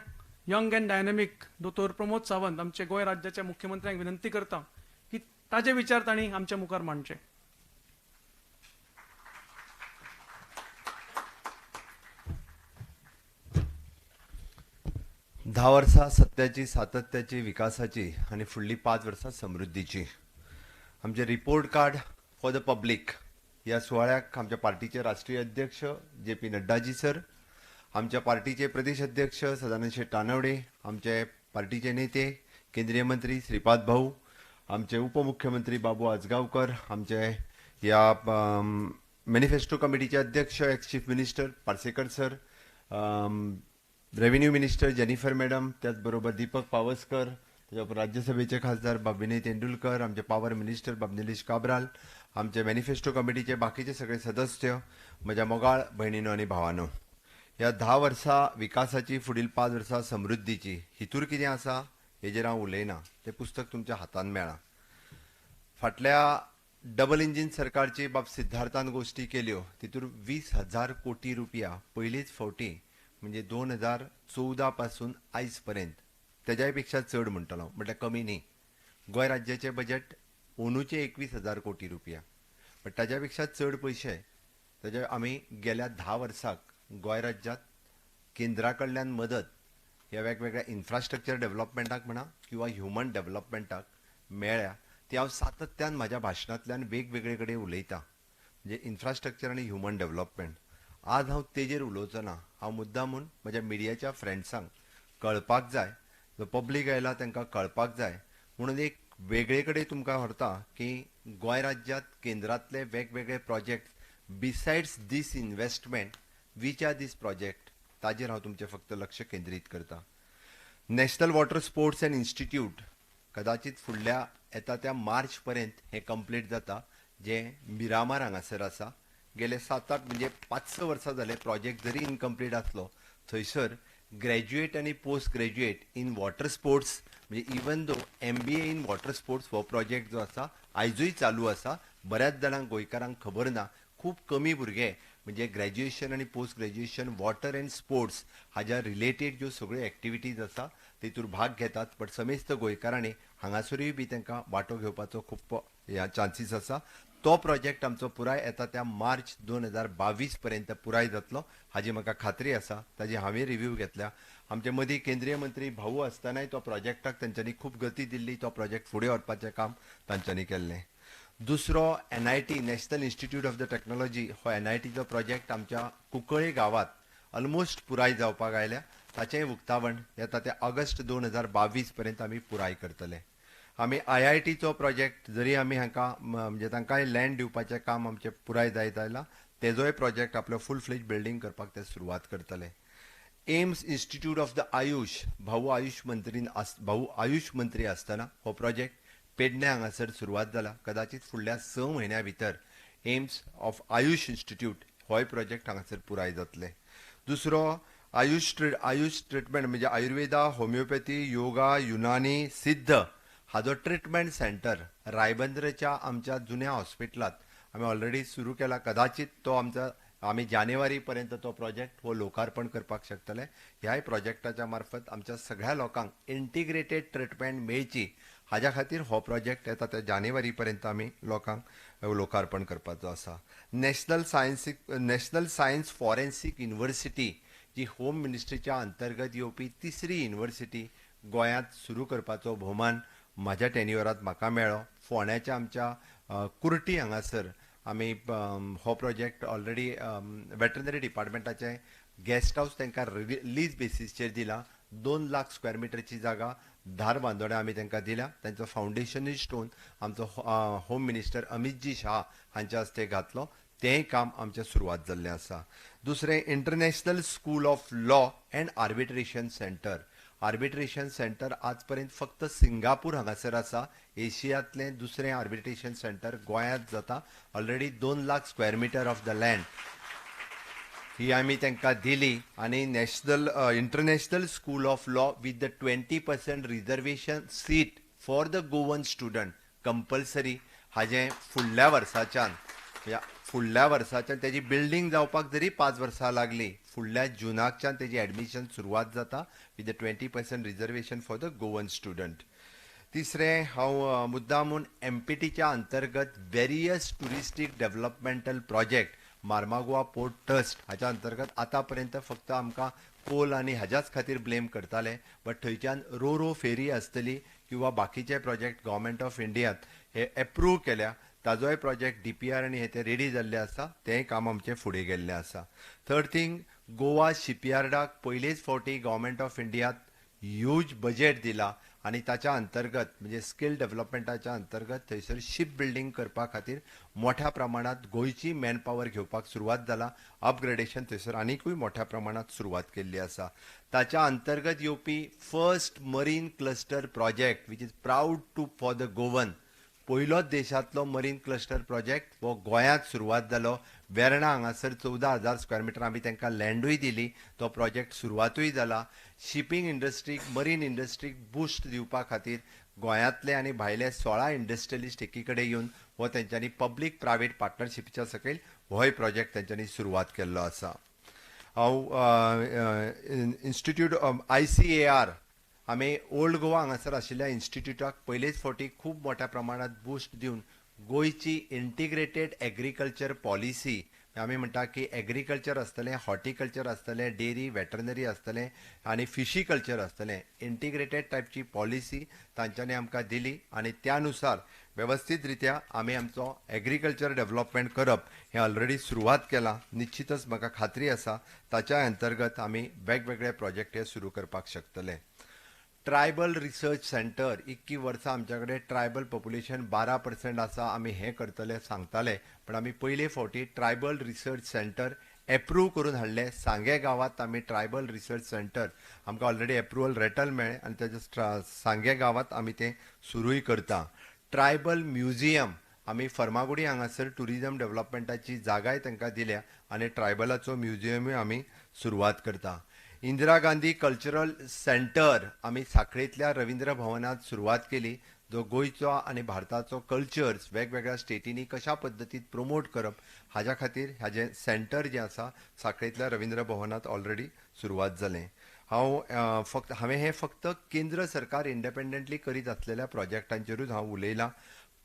यंग एंड डायनॅमीक दोतोर प्रमोद सावंत आमचे गोंय राज्याच्या मुख्यमंत्र्यांक विनंती करता की ताजे विचार तांणी आमच्या मुखार मांडचे. 10 वर्सां सत्याची, सातत्याची, विकासाची आनी फुडली 5 वर्सां समृद्धीची. आमचे report card for the public ह्या सुवाळ्याक आमच्या पार्टीचे राष्ट्रीय अध्यक्ष जे पी नड्डाजी सर, आमच्या पार्टीचे प्रदेश अध्यक्ष सदानंद शेट तानवडे, आमचे पार्टीचे नेते केंद्रीय मंत्री श्रीपाद भाऊ, आमचे उपमुख्यमंत्री बाबू आजगांवकर, आमचे ह्या मॅनिफेस्टो कमिटीचे अध्यक्ष ex chief minister Parsekar sir, revenue minister Jennifer madam, त्याचबरोबर दीपक पावसकर, त्याच्या राज्यसभेचे खासदार बाब विनय तेंडुलकर, आमचे पावर मिनिस्टर बाब निलेश काब्राल, आमचे मॅनिफेस्टो कमिटीचे बाकीचे सगळे सदस्य, म्हज्या मोगाळ भयणीनो आनी भावानो, ह्या 10 वर्सां विकासाची, फुडील 5 वर्सां समृद्धीची हितूर कितें आसा हेजेर हांव उलयना, तें पुस्तक तुमच्या हातान मेळ्ळां. फाटल्या डबल इंजीन सरकारची बाब सिद्धार्थान गोश्टी केल्यो तितूर 20,000 कोटी रुपया पयलीच फावटी म्हणजे 2014 पासून आयज पर्यंत, तेज्याय पेक्षा चड म्हणटलो, म्हटल्यार कमी न्ही. गोंय राज्याचें बजेट अंदूचें 21,000 कोटी रुपया, बट ताज्या पेक्षा चड पयशे ताजे आमी गेल्या 10 वर्साक गोंय राज्यांत केंद्रा कडल्यान मदत ह्या वेगवेगळ्या इन्फ्रास्ट्रक्चर डेव्हलपमेंटाक म्हणा किंवा ह्युमन डेव्हलपमेंटाक मेळ्ळ्या, ती हांव सातत्यान म्हाज्या भाशणांतल्यान वेगवेगळे कडेन उलयतां. म्हणजे इन्फ्रास्ट्रक्चर आनी ह्युमन डेव्हलपमेंट. आज हांव तेजेर उलोवचो ना, हांव मुद्दाम म्हूण म्हज्या मिडियाच्या फ्रेंड्सांक कळपाक जाय, जो पब्लीक आयला तांकां कळपाक जाय म्हणून एक वेगळे कडेन तुमकां व्हरता की गोंय राज्यांत केंद्रांतले वेगवेगळे project besides this investment which are this project, ताजेर हांव तुमचें फक्त लक्ष केंद्रीत करता. National water sports and institute कदाचित फुडल्या येता त्या मार्च पर्यंत हें कंप्लीट जाता, जें मिरामार हांगासर आसा. गेले 7-8 म्हणजे 5-6 वर्सां जाले प्रोजेक्ट जरी इनकम्प्लीट आसलो थंयसर ग्रॅज्युएट आनी post graduate in water sports म्हणजे even though MBA in water sports हो प्रोजेक्ट जो आसा आयजूय चालू आसा. बऱ्याच जाणांक गोंयकारांक खबर ना, खूब कमी भुरगे म्हणजे ग्रॅज्युएशन आनी post graduation water and sports हाज्या रिलेटेड ज्यो सगळ्यो एक्टिविटीज आसा तेतूर भाग घेतात. बट समेस्त गोंयकारांनी हांगासरूय बी तांकां वांटो घेवपाचो खूब ह्या चान्सीस आसा. तो प्रोजेक्ट आमचो पुराय येता त्या मार्च 2022 पर्यंत पुराय जातलो हाजी म्हाका खात्री आसा. ताजी हांवें रिव्यू घेतल्या. आमचे मदीं केंद्रीय मंत्री भाऊ आसतनाय तो प्रोजेक्टाक तांच्यांनी खूब गती दिल्ली, तो प्रोजेक्ट फुडें व्हरपाचें काम तांच्यांनी केल्लें. दुसरो NIT national institute of the technology हो NITचो प्रोजेक्ट आमच्या कुंकळे गांवांत ऑलमोस्ट पुराय जावपाक आयल्या, ताचेंय उक्तावण येता ते ऑगस्ट 2022 पर्यंत आमी पुराय करतले. आमी IITचो प्रोजेक्ट जरी आमी हांकां म्हणजे तांकांय लँड दिवपाचें काम आमचें पुराय जायत आयलां, तेजोय प्रोजेक्ट आपलो फूल फ्लेज बिल्डींग करपाक ते सुरवात करतले. AIIMS institute of the AYUSH, भाऊ आयुष मंत्रीन भाऊ आयुष मंत्री आसतना हो प्रोजेक्ट पेडण्या हांगासर सुरवात जाला. कदाचित फुडल्या 6 म्हयन्या भितर एम्स ऑफ आयुष इन्स्टिट्यूट होय प्रोजेक्ट हांगासर पुराय जातले. दुसरो आयुष आयुष ट्रिटमेंट म्हणजे आयुर्वेदा, होमिओपॅथी, योगा, युनानी, सिद्ध हाजो ट्रिटमेंट सेंटर रायबंदरच्या आमच्या जुन्या हॉस्पिटलांत आमी ऑलरेडी सुरू केला. कदाचित तो आमचा आमी जानेवारी पर्यंत तो प्रोजेक्ट हो लोकार्पण करपाक शकतले. ह्याय प्रोजेक्टाच्या मार्फत आमच्या सगळ्या लोकांक इंटिग्रेटेड ट्रिटमेंट मेळची हाज्या खातीर हो प्रोजेक्ट येता त्या जानेवारी पर्यंत आमी लोकांक लोकार्पण करपाचो आसा. नॅशनल सायन्स फॉरेन्सीक युनिवर्सिटी जी होम मिनिस्ट्रीच्या अंतर्गत येवपी तिसरी युनिवर्सिटी गोंयांत सुरू करपाचो भोवमान म्हाज्या टेन्युअरांत म्हाका मेळ्ळो. फोंड्याच्या आमच्या कुर्टी हांगासर आमी हो प्रोजेक्ट ऑलरेडी वेटरनरी डिपार्टमेंटाचें गेस्ट हावस तांकां लीज बेसीसचेर दिला. 2 लाख स्क्वेअर मिटरची जागा धारबांदोड्या आमी तांकां दिल्या. तांचो फावंडेशनूय स्टोन आमचो होम मिनिस्टर अमितजी शाह हांच्या हस्ते घातलो. तेंय काम आमचें सुरवात जाल्लें आसा. दुसरें international school of law and arbitration centre. Arbitration centre आज पर्यंत फक्त सिंगापूर हांगासर आसा. एशियांतलें दुसरें आर्बिट्रेशन सेंटर गोंयांत जाता. Already 2 lakh square metre of the land ही आमी तांकां दिली आनी national international school of law with the 20% reservation seat for the Goan student compulsory हाजें फुडल्या वर्साच्यान फुडल्या वर्साच्यान तेजी बिल्डींग जावपाक जरी 5 वर्सां लागली, फुडल्या जुनाकच्यान तेजी एडमिशन सुरवात जाता with the 20% reservation for the Goan student. तिसरें हांव मुद्दामून एमपीटीच्या अंतर्गत various touristic developmental project Marmagoa port trust हाच्या अंतर्गत आतां पर्यंत फक्त आमकां कोल आनी हाज्याच खातीर ब्लेम करताले, बट थंयच्यान रो रो फेरी आसतली किंवा बाकीचे प्रोजेक्ट गव्हर्मेंट ऑफ इंडियांत हे एप्रूव केल्या ताजोय प्रोजेक्ट डीपीआर आनी हे ते रेडी जाल्ले आसा. तेंय काम आमचें फुडें गेल्लें आसा. थर्ड थिंग, गोवा शिपयार्डाक पयलेच फावटी गव्हर्मेंट ऑफ इंडियांत ह्यूज बजेट दिला आनी ताच्या अंतर्गत म्हणजे स्कील डेव्हलपमेंटाच्या अंतर्गत थंयसर शीप बिल्डींग करपा खातीर मोठ्या प्रमाणांत गोंयची मॅन पावर घेवपाक सुरवात जाला. अपग्रेडेशन थंयसर आनिकूय मोठ्या प्रमाणांत सुरवात केल्ली आसा. ताच्या अंतर्गत येवपी first marine cluster project which is proud to for the Goan, पयलोच देशांतलो मरीन क्लस्टर प्रोजेक्ट हो गोंयांत सुरवात जालो. वेर्णा हांगासर 14,000 स्क्वेअर मिटर आमी तांकां लँडूय दिली. तो प्रोजेक्ट सुरवातूय जाला. शिपींग इंडस्ट्रीक, मरीन इंडस्ट्रीक बूस्ट दिवपा खातीर गोंयांतले आनी भायले 16 इंडस्ट्रियलिस्ट एकी कडेन येवन हो तेंच्यांनी पब्लीक प्रायवेट पार्टनरशिपच्या सकयल होय प्रोजेक्ट तेंच्यांनी सुरवात केल्लो आसा. हांव इन्स्टिट्यूट ICAR आमी ओल्ड गोवा हांगासर आशिल्ल्या इन्स्टिट्यूटाक पयलेच फावटी खूब मोठ्या प्रमाणांत बूस्ट दिवन गोंयची इंटिग्रेटेड एग्रीकल्चर पॉलिसी, आमी म्हणटा की एग्रीकल्चर आसतलें, हॉर्टिकल्चर आसतलें, डेरी, वेटरनरी आसतलें आनी फिशीकल्चर आसतलें, इंटिग्रेटेड टायपची पॉलिसी तांच्यांनी आमकां दिली आनी त्या नुसार वेवस्थीत रित्या आमी आमचो एग्रीकल्चर डेव्हलपमेंट करप हें ऑलरेडी सुरवात केलां. निश्चितच म्हाका खात्री आसा ताच्या अंतर्गत आमी वेगवेगळे प्रोजेक्ट हे सुरू करपाक शकतले. ट्रायबल रिसर्च सेंटर, 21 वर्सां आमच्या कडेन ट्रायबल पॉप्युलेशन 12% आसा, आमी हें करतले सांगताले, पण आमी पयले फावटी ट्रायबल रिसर्च सेंटर एप्रूव करून हाडले. सांगे गांवांत आमी ट्रायबल रिसर्च सेंटर आमकां ऑलरेडी एप्रुवल रेटल मेळ्ळें आनी तेज्या सांगे गांवांत आमी तें सुरूय करता. ट्रायबल म्युझियम आमी फर्मागुडी हांगासर ट्युरिजम डेव्हलपमेंटाची जागाय तांकां दिल्या आनी ट्रायबलाचो म्युझियमूय आमी सुरवात करता. इंदिरा गांधी कल्चरल सेंटर आमी साखळेंतल्या रवींद्र भवनांत सुरवात केली, जो गोंयचो आनी भारताचो कल्चर्स वेगवेगळ्या स्टेटींनी कशा पद्दतीन प्रमोट करप हाज्या खातीर हाजें सेंटर जें आसा साखळेंतल्या रवींद्र भवनांत ऑलरेडी सुरवात जालें. हांव फक्त हांवें हें फक्त केंद्र सरकार इंडिपेंडंटली करीत आसलेल्या प्रोजेक्टांचेरूच हांव उलयलां.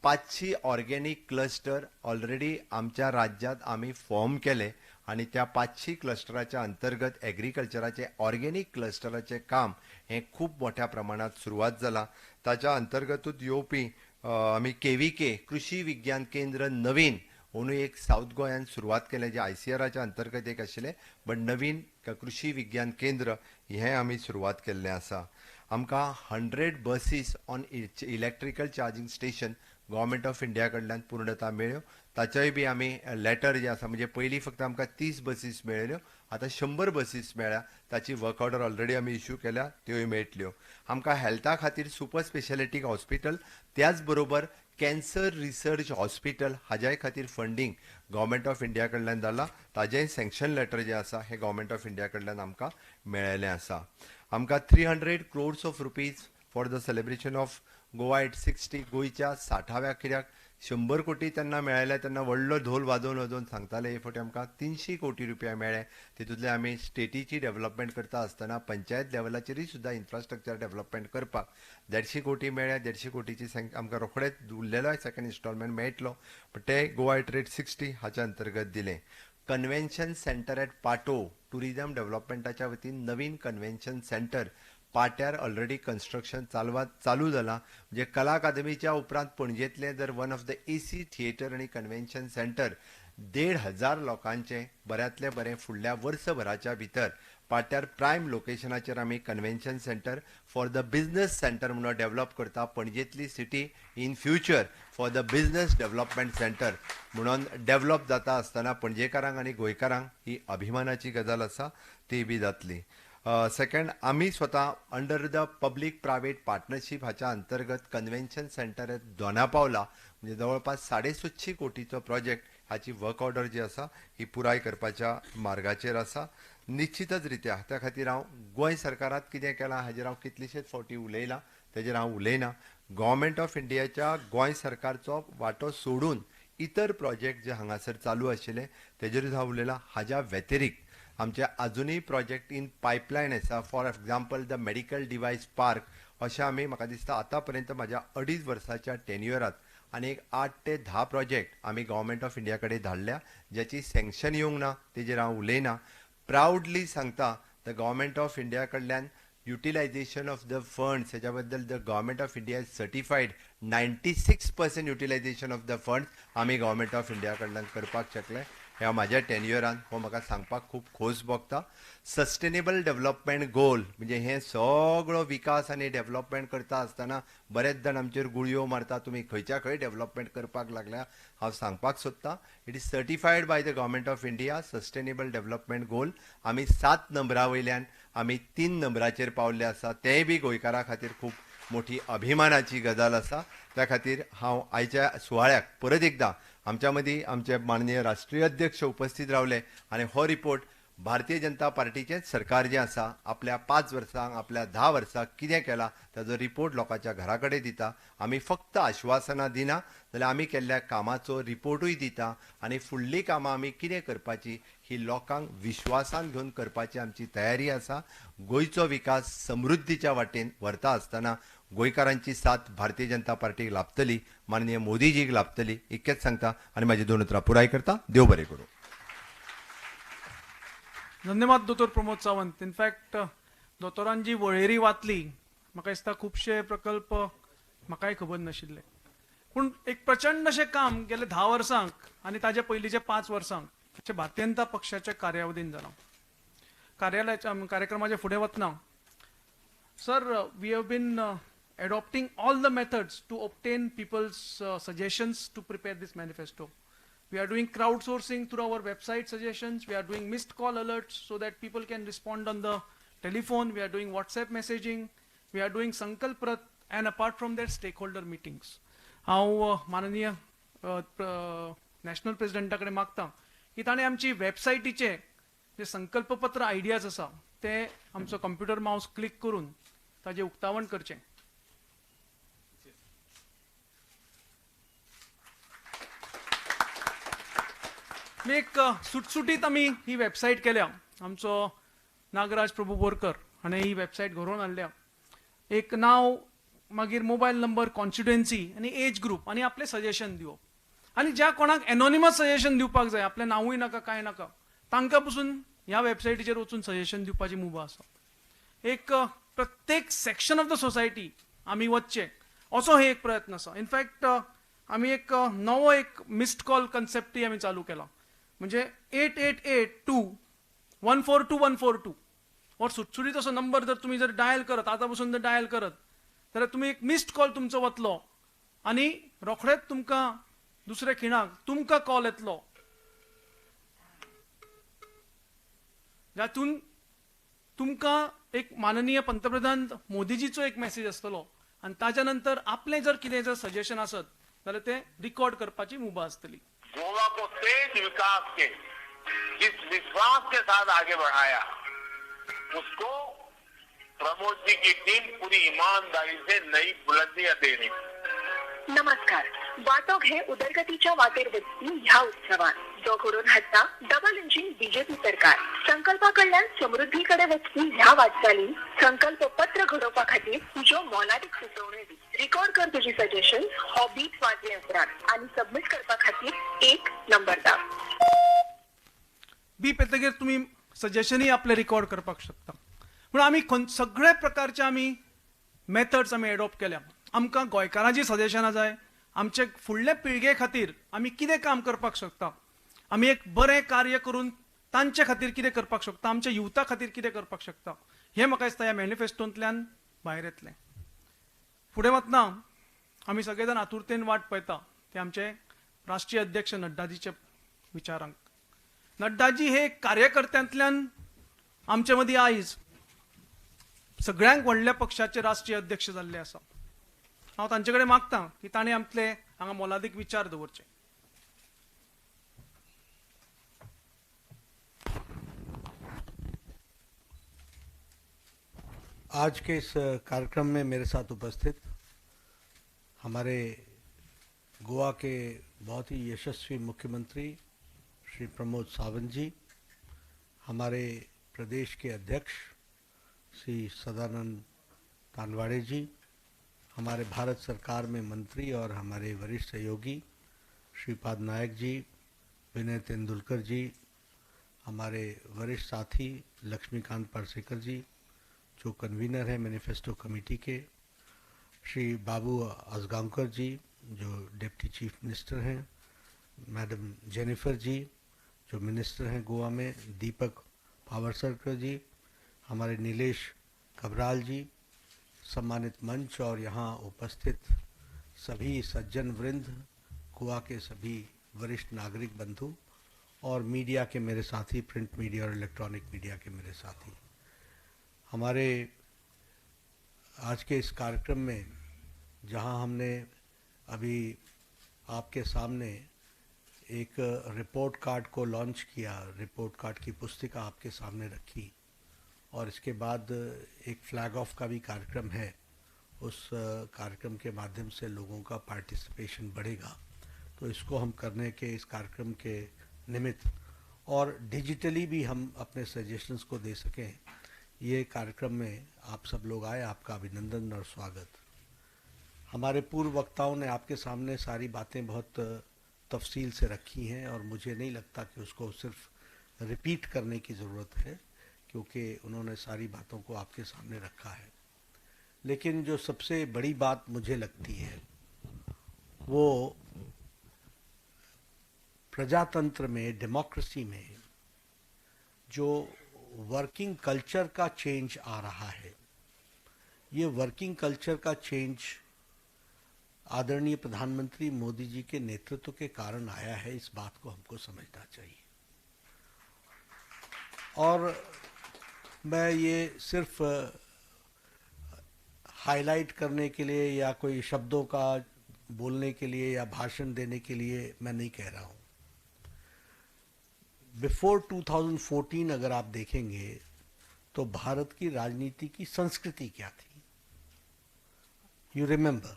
500 ऑर्गेनीक क्लस्टर ऑलरेडी आमच्या राज्यांत आमी फॉर्म केले आनी त्या 500 क्लस्टराच्या अंतर्गत एग्रीकल्चराचे ऑर्गेनीक क्लस्टराचें काम हें खूब मोठ्या प्रमाणांत सुरवात जालां. ताच्या अंतर्गतूच येवपी आमी KVK कृषी विज्ञान केंद्र नवीन अंदू एक सावथ गोंयान सुरवात केलें, जें ICARच्या अंतर्गत एक आशिल्लें, बट नवीन कृषी विज्ञान केंद्र हें आमी सुरवात केल्लें आसा. आमकां 100 buses on electrical charging station government of India कडल्यान पूर्णता मेळ्ळ्यो. ताचोय बी आमी लेटर जे आसा, म्हणजे पयलीं फक्त आमकां 30 बसीस मेळ्ळ्यो, आतां 100 बसीस मेळ्ळ्या. ताची वर्क ऑर्डर ऑलरेडी आमी इश्यू केल्या, त्योय मेळटल्यो. आमकां हेल्था खातीर सुपर स्पेशालिटी हॉस्पिटल, त्याच बरोबर कॅन्सर रिसर्च हॉस्पिटल हाज्याय खातीर फंडींग गव्हर्मेंट ऑफ इंडिया कडल्यान जाला. ताजेंय सँक्शन लेटर जें आसा हें गव्हर्मेंट ऑफ इंडिया कडल्यान आमकां मेळ्ळेलें आसा. आमकां 300 crores of rupees for the celebration of Goa at 60, गोंयच्या 60व्या कित्याक 100 कोटी तेन्ना मेळ्ळे, तेन्ना व्हडलो धोल वाजोवन वाजोवन सांगताले. हे फावटी आमकां 300 कोटी रुपया मेळ्ळे. तितूंतले आमी स्टेटीची डेव्हलपमेंट करता आसतना पंचायत लेवलाचेरूय सुद्दां इन्फ्रास्ट्रक्चर डेव्हलपमेंट करपाक 150 कोटी मेळ्ळे. 150 कोटीची आमकां रोखडेच उरलेलो सेकंड इन्स्टॉलमेंट मेळटलो, पण ते गोवा एट रेट 60 हाच्या अंतर्गत दिलें. Convention centre at Patto, tourism डेव्हलपमेंटाच्या वतीन नवीन कन्व्हेन्शन सेंटर पाट्यार ऑलरेडी कन्स्ट्रक्शन चालू जाला. म्हणजे कला अकादमीच्या उपरांत पणजेंतलें जर one of the AC theatre आनी कन्व्हेन्शन सेंटर 1500 लोकांचें बऱ्यांतलें बरें फुडल्या वर्सभराच्या भितर पाट्यार प्रायम लोकेशनाचेर आमी convention centre for the business centre म्हणून डेव्हलप करता. पणजेंतली city in future for the business development centre म्हणून डेव्हलप जाता आसतना पणजेकारांक आनी गोंयकारांक ही अभिमानाची गजाल आसा, ती बी जातली. सेकंड, आमी स्वता under the public private partnership हाच्या अंतर्गत कन्व्हेन्शन सेंटर एट दोनापावला, म्हणजे जवळपास 750 कोटीचो प्रोजेक्ट हाची वर्क ऑर्डर जी आसा ही पुराय करपाच्या मार्गाचेर आसा. निश्चितच रित्या त्या खातीर हांव गोंय सरकारांत कितें केलां हाजेर हांव कितलेशेच फावटी उलयलां, तेजेर हांव उलयना. गव्हर्मेंट ऑफ इंडियाच्या गोंय सरकारचो वांटो सोडून इतर प्रोजेक्ट जे हांगासर चालू आशिल्ले तेजेरूच हांव उलयलां. हाज्या व्यतिरिक्त आमचे आजुनूय प्रोजेक्ट इन पायपलायन आसा. For example the medical device park, अशें आमी म्हाका दिसता आतां पर्यंत म्हाज्या 2.5 वर्साच्या टेन्युअरांत आनी एक 8 ते 10 प्रोजेक्ट आमी गव्हर्मेंट ऑफ इंडिया कडेन धाडल्या, ज्याची सँक्शन येवंक ना तेजेर हांव उलयना. प्रावडली सांगता the government of India कडल्यान युटिलायझेशन ऑफ the funds हेच्या बद्दल the government of India is certified 96% utilisation of the funds आमी गव्हर्मेंट ऑफ इंडिया कडल्यान करपाक शकले. ह्या म्हाज्या टेन्युअरान हो म्हाका सांगपाक खूब खोस भोगता. सस्टेनेबल डेव्हलपमेंट गोल म्हणजे हें सगळो विकास आनी डेव्हलपमेंट करता आसतना बरेच जाण आमचेर गुळयो मारता, तुमी खंयच्या खंय डेव्हलपमेंट करपाक लागल्या. हांव सांगपाक सोदतां it is certified by the government of India sustainable development goal. आमी 7 नंबरा वयल्यान आमी 3 नंबराचेर पावल्ले आसा, तेंय बी गोंयकारां खातीर खूब मोठी अभिमानाची गजाल आसा. त्या खातीर हांव आयच्या सुवाळ्याक परत एकदां आमच्या मदीं आमचे माननीय राष्ट्रीय अध्यक्ष उपस्थित रावले आनी हो रिपोर्ट भारतीय जनता पार्टीचेंच सरकार जें आसा आपल्या 5 वर्सांक आपल्या 10 वर्सांक कितें केलां ताजो रिपोर्ट लोकांच्या घरा कडेन दिता. आमी फक्त आश्वासनां दिना जाल्यार आमी केल्ल्या कामाचो रिपोर्टूय दिता आनी फुडलीं कामां आमी कितें करपाची ही लोकांक विश्वासान घेवन करपाची आमची तयारी आसा. गोंयचो विकास समृद्धीच्या वाटेन व्हरता आसतना गोंयकारांची साथ भारतीय जनता पार्टीक लाभतली, माननीय मोदीजीक लाभतली, इतकेंच सांगता आनी म्हाजी 2 उतरां पुराय करता. देव बरें करूं. धन्यवाद दोतोर प्रमोद सावंत. इनफॅक्ट दोतोरान जी वळेरी वाचली म्हाका दिसता खुबशे प्रकल्प म्हाकाय खबर नाशिल्ले, पूण एक प्रचंड अशें काम गेले 10 वर्सांक आनी ताजे पयलींचे 5 वर्सांक अशें भारतीय जनता पक्षाच्या कार्यावधीन जालां. कार्यालयाच्या कार्यक्रमाच्या फुडें वतना sir, we have been adopting all the methods to obtain people's suggestions to prepare this manifesto. We are doing crowdsourcing through our website suggestions. We are doing missed call alerts so that people can respond on the telephone. We are doing WhatsApp messaging. We are doing Sankalp Rath, and apart from that, stakeholder meetings. हांव माननीय national प्रेसिडेंटा कडेन मागता की ताणें आमची वेबसायटीचे जे संकल्पपत्र ideas आसा ते आमचो कंप्युटर मावस क्लिक करून ताजें उक्तावण करचें. एक सुटसुटीत आमी ही वेबसायट केल्या. आमचो नागराज प्रभू बोरकर हाणें ही वेबसायट घडोवन हाडल्या. एक नांव, मागीर मोबायल नंबर, कॉन्स्टिट्युएन्सी आनी एज ग्रूप आनी आपलें सजेशन दिवप. आनी ज्या कोणाक एनोनिमस सजेशन दिवपाक जाय, आपलें नांवूय नाका कांय नाका, तांकां पसून ह्या वेबसायटीचेर वचून सजेशन दिवपाची मुभा आसा. एक प्रत्येक सेक्शन ऑफ the society आमी वचचें असो हे एक प्रयत्न आसा. इनफॅक्ट आमी एक नवो एक मिस्ड कॉल कन्सेप्टूय आमी चालू केला. म्हणजे 8882 142 142 और सुटसुटीत असो नंबर जर तुमी जर डायल करत, आतां पसून जर डायल करत जाल्यार तुमी एक मिस्ड कॉल तुमचो वतलो आनी रोखडेच तुमकां दुसऱ्या खिणाक तुमकां कॉल येतलो, जातून तुमकां एक माननीय पंतप्रधान मोदीजीचो एक मॅसेज आसतलो आनी ताच्या नंतर आपलें जर कितें जर सजेशन आसत जाल्यार तें रिकॉर्ड करपाची मुभा आसतली. गोवा को तेज विकास के जिस विश्वास के साथ आगे बढ़ाया, उसको प्रमोद जी की टीम पूरी ईमानदारी से नई बुलंदियां दे रही. नमस्कार. वाटो घे उदरगतीच्या वाटेर वचपी ह्या उत्सवात जो घडोवन हाडटा डबल इंजिन बीजेपी सरकार. संकल्पा कडल्यान समृद्धीकडे वचपी ह्या वाटचालीन संकल्प पत्र घडोवपा खातीर तुज्यो मोलादीक सुचोवण्यो दी. रिकॉर्ड कर तुजी सजेशन हो बीट वाजले उपरांत आनी सबमीट करपा खातीर 1 नंबर दाब. बीप येतकीर तुमी सजेशनूय आपलें रिकॉर्ड करपाक शकता. पूण आमी सगळे प्रकारचे आमी मेथड्स आमी एडॉप्ट केल्या. आमकां गोंयकारांची सजेशनां जाय, आमचे फुडले पिळगे खातीर आमी कितें काम करपाक शकता, आमी एक बरें कार्य करून तांचे खातीर कितें करपाक शकता, आमच्या युथा खातीर कितें करपाक शकता, हें म्हाका दिसता ह्या मॅनिफेस्टोंतल्यान भायर येतलें. फुडें वतना आमी सगळे जाण आतुरतेन वाट पळयता ते आमचे राष्ट्रीय अध्यक्ष नड्डाजीच्या विचारांक. नड्डाजी हे कार्यकर्त्यांतल्यान आमचे मदीं आयज सगळ्यांक व्हडल्या पक्षाचे राष्ट्रीय अध्यक्ष जाल्ले आसा. हांव तांचे कडेन मागता की तांणी आमचे हांगा मोलादीक विचार दवरचे. आज के इस कार्यक्रम में मेरे साथ उपस्थित हमारे गोवा के बहुत ही यशस्वी मुख्यमंत्री श्री प्रमोद सावंत जी, हमारे प्रदेश के अध्यक्ष श्री सदानंद तानवाड़े जी, हमारे भारत सरकार में मंत्री और हमारे वरिष्ठ सहयोगी श्रीपाद नायक जी, विनय तेंदुलकर जी, हमारे वरिष्ठ साथी लक्ष्मीकांत पार्सेकर जी जो कन्वीनर हैं मैनिफेस्टो कमेटी के, श्री बाबू आजगांवकर जी जो डिप्टी चीफ मिनिस्टर हैं, मैडम जेनिफर जी जो मिनिस्टर हैं गोवा में, दीपक पावरसरकर जी, हमारे नीलेश कबराल जी, सम्मानित मंच और यहाँ उपस्थित सभी सज्जन वृंद, गोवा के सभी वरिष्ठ नागरिक बंधु और मीडिया के मेरे साथी, प्रिंट मीडिया और इलेक्ट्रॉनिक मीडिया के मेरे साथी, हमारे आज के इस कार्यक्रम में जहां हमने अभी आपके सामने एक रिपोर्ट कार्ड को लॉन्च किया, रिपोर्ट कार्ड की पुस्तिका आपके सामने रखी और इसके बाद एक फ्लैग ऑफ का भी कार्यक्रम है, उस कार्यक्रम के माध्यम से लोगों का पार्टिसिपेशन बढ़ेगा, तो इसको हम करने के इस कार्यक्रम के निमित्त और डिजिटली भी हम अपने सजेशंस को दे सकें, ये कार्यक्रम में आप सब लोग आए, आपका अभिनंदन और स्वागत। हमारे पूर्व वक्ताओं ने आपके सामने सारी बातें बहुत तफसील से रखी हैं और मुझे नहीं लगता कि उसको सिर्फ रिपीट करने की ज़रूरत है, क्योंकि उन्होंने सारी बातों को आपके सामने रखा है। लेकिन जो सबसे बड़ी बात मुझे लगती है वो प्रजातंत्र में, डेमोक्रेसी में जो वर्किंग कल्चर का चेंज आ रहा है, ये वर्किंग कल्चर का चेंज आदरणीय प्रधानमंत्री मोदी जी के नेतृत्व के कारण आया है, इस बात को हमको समझना चाहिए। और मैं ये सिर्फ हाईलाइट करने के लिए या कोई शब्दों का बोलने के लिए या भाषण देने के लिए मैं नहीं कह रहा हूँ। बिफोर 2014 अगर आप देखेंगे तो भारत की राजनीति की संस्कृति क्या थी, you remember,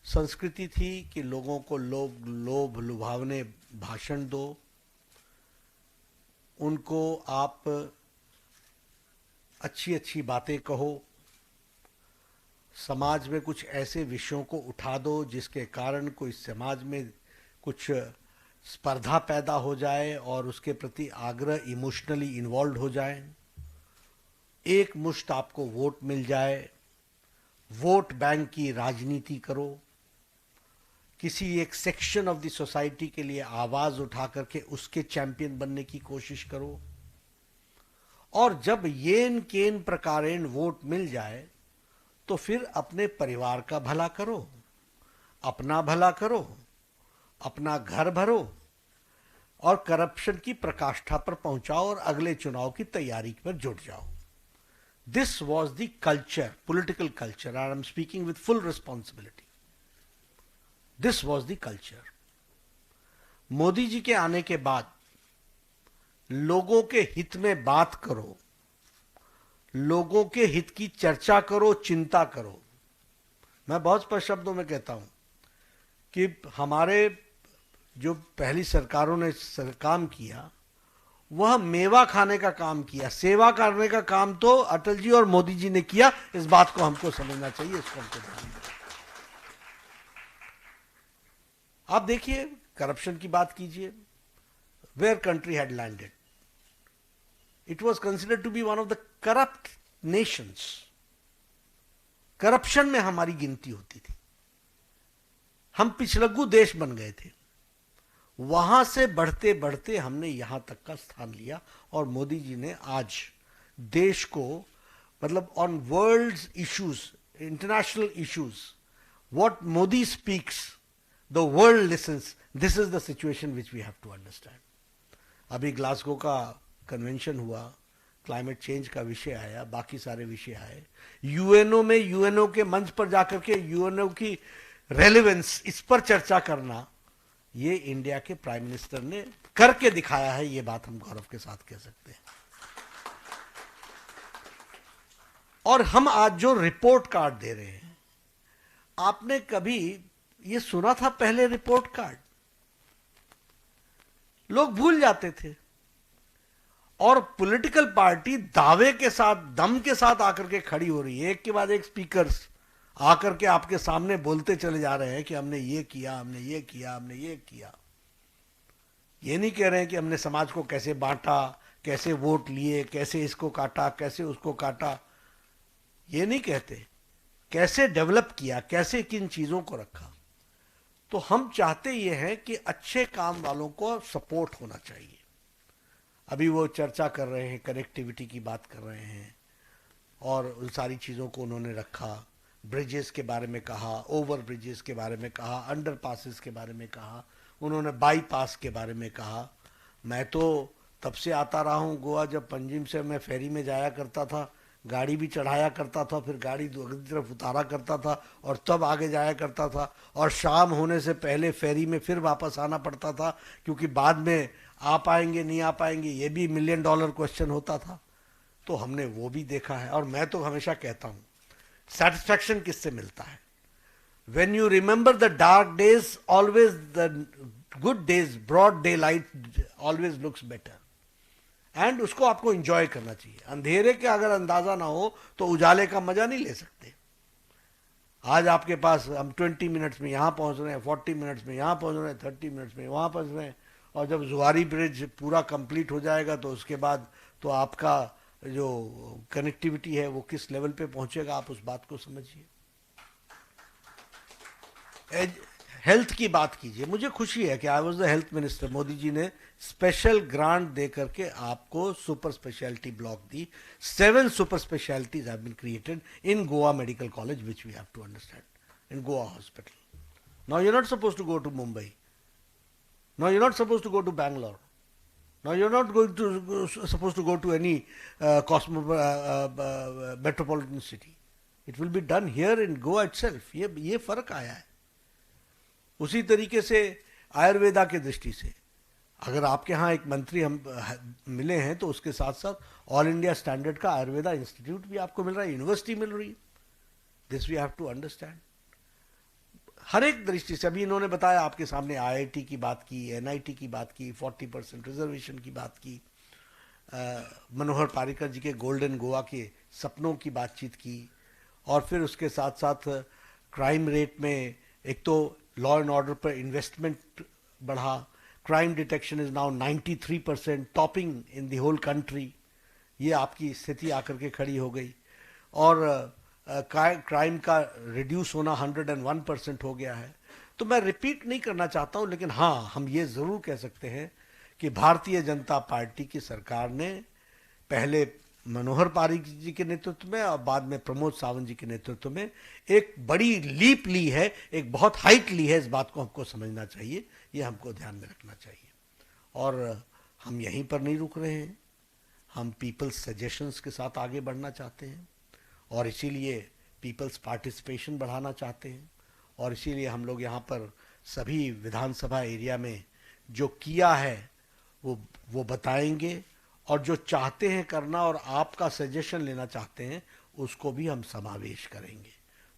संस्कृति थी कि लोगों को लोभ लुभावने भाषण दो, उनको आप अच्छी अच्छी बातें कहो, समाज में कुछ ऐसे विषयों को उठा दो जिसके कारण कोई समाज में कुछ स्पर्धा पैदा हो जाए और उसके प्रति आग्रह इमोशनली इन्वॉल्व हो जाए, एक मुश्त आपको वोट मिल जाए, वोट बैंक की राजनीति करो, किसी एक section of the society K लिए आवाज़ उठा करके उसके चैंपियन बनने की कोशिश करो, और जब येन केन प्रकारेण वोट मिल जाए तो फिर अपने परिवार का भला करो। अपना भला करो, अपना घर भरो और करप्शन की प्रकाष्ठा पर पहुंचाओ और अगले चुनाव की तैयारी पर जुट जाओ। This was the culture, political culture. I am speaking with full responsibility. This was the culture. Modi ji K आने के बाद लोगों के हित में बात करो, लोगों के हित की चर्चा करो, चिंता करो। मैं बहुत स्पष्ट शब्दों में कहता हूं कि हमारे जो पहली सरकारों ने काम किया वह मेवा खाने का काम किया, सेवा करने का काम तो अटल जी और मोदी जी ने किया। इस बात को हमको समझना चाहिए, इसको हमको ध्यान देना। आप देखिए, करप्शन की बात कीजिए, where country had landed, it was considered to be one of the corrupt nations. Corruption में हमारी गिनती होती थी, हम पिछलग्गू देश बन गए थे। वहां से बढ़ते बढ़ते हमने यहां तक का स्थान लिया और मोदी जी ने आज देश को, मतलब on world's issues, international issues, what Modi speaks the world listens. This is the situation which we have to understand. अभी ग्लासगो का कन्वेंशन हुआ, क्लाइमेट चेंज का विषय आया, बाकी सारे विषय आए। यूएनओ में, यूएनओ के मंच पर जाकर के यूएनओ की रेलेवेंस, इस पर चर्चा करना, ये इंडिया के प्राइम मिनिस्टर ने करके दिखाया है। ये बात हम गौरव के साथ कह सकते हैं। और हम आज जो रिपोर्ट कार्ड दे रहे हैं, आपने कभी ये सुना था पहले रिपोर्ट कार्ड? लोग भूल जाते थे। और पॉलिटिकल पार्टी दावे के साथ, दम के साथ आकर के खड़ी हो रही है। एक के बाद एक स्पीकर्स आकर के आपके सामने बोलते चले जा रहे हैं कि हमने ये किया, हमने ये किया, हमने ये किया। ये नहीं कह रहे हैं कि हमने समाज को कैसे बांटा, कैसे वोट लिए, कैसे इसको काटा, कैसे उसको काटा, ये नहीं कहते। कैसे डेवलप किया, कैसे किन चीज़ों को रखा। तो हम चाहते ये हैं कि अच्छे काम वालों को सपोर्ट होना चाहिए। अभी वो चर्चा कर रहे हैं, कनेक्टिविटी की बात कर रहे हैं और उन सारी चीज़ों को उन्होंने रखा। ब्रिजेस के बारे में कहा, ओवर ब्रिजेस के बारे में कहा, अंडर पासेस के बारे में कहा, उन्होंने बाईपास के बारे में कहा। मैं तो तब से आता रहा हूँ गोवा, जब पंजिम से मैं फेरी में जाया करता था, गाड़ी भी चढ़ाया करता था, फिर गाड़ी दूसरी तरफ उतारा करता था और तब आगे जाया करता था। और शाम होने से पहले फेरी में फिर वापस आना पड़ता था, क्योंकि बाद में आ पाएंगे नहीं आ पाएंगे, ये भी $1 मिलियन क्वेश्चन होता था। तो हमने वो भी देखा है। और मैं तो हमेशा कहता हूँ, सेटिस्फैक्शन किससे मिलता है? When you remember the dark days, always the good days, broad daylight always looks better. And उसको आपको इंजॉय करना चाहिए। अंधेरे के अगर अंदाज़ा ना हो तो उजाले का मजा नहीं ले सकते। आज आपके पास हम 20 मिनट्स में यहाँ पहुँच रहे हैं, 40 मिनट्स में यहाँ पहुँच रहे हैं, 30 मिनट्स में वहाँ पहुँच रहे हैं। और जब जुआरी ब्रिज पूरा कंप्लीट हो जाएगा तो उसके बाद तो आपका जो कनेक्टिविटी है वो किस लेवल पे पहुँचेगा, आप उस बात को समझिए। हेल्थ की बात कीजिए, मुझे खुशी है कि I was the health minister. Modi ji ने स्पेशल ग्रांट दे करके आपको super speciality block the. 7 super specialities have been created in Goa medical college, which we have to understand, in Goa hospital. Now you are not suppose to go to Mumbai, now you are not suppose to go to Bangalore, now you are not going to suppose to go to any metropolitan city. It will be done here in Goa itself. ये फर्क आया है। उसी तरीके से Ayurveda K दृष्टि से अगर आपके यहाँ एक मंत्री हम मिले हैं तो उसके साथ साथ ऑल इंडिया स्टैंडर्ड का आयुर्वेदा इंस्टीट्यूट भी आपको मिल रहा है, यूनिवर्सिटी मिल रही है। This we have to understand. हर एक दृष्टि से अभी इन्होंने बताया आपके सामने, आईआईटी की बात की, एनआईटी की बात की, 40% रिजर्वेशन की बात की, मनोहर पारिकर जी के गोल्डन गोवा के सपनों की बातचीत की, और फिर उसके साथ साथ क्राइम रेट में एक तो law and order per investment बढ़ा, crime detection is now 93% topping in the whole country, ये आपकी स्थिति आकर के खड़ी हो गई। और क्राइम का रिड्यूस होना 101% हो गया है। तो मैं रिपीट नहीं करना चाहता हूँ, लेकिन हाँ, हम ये ज़रूर कह सकते हैं कि भारतीय जनता पार्टी की सरकार ने पहले मनोहर पारिक जी के नेतृत्व में और बाद में प्रमोद सावंत जी के नेतृत्व में एक बड़ी लीप ली है, एक बहुत हाइट ली है। इस बात को हमको समझना चाहिए, ये हमको ध्यान में रखना चाहिए। और हम यहीं पर नहीं रुक रहे हैं, हम पीपल्स सजेशंस के साथ आगे बढ़ना चाहते हैं और इसीलिए पीपल्स पार्टिसिपेशन बढ़ाना चाहते हैं। और इसीलिए हम लोग यहाँ पर सभी विधानसभा एरिया में जो किया है वो बताएंगे और जो चाहते हैं करना और आपका सजेशन लेना चाहते हैं उसको भी हम समावेश करेंगे।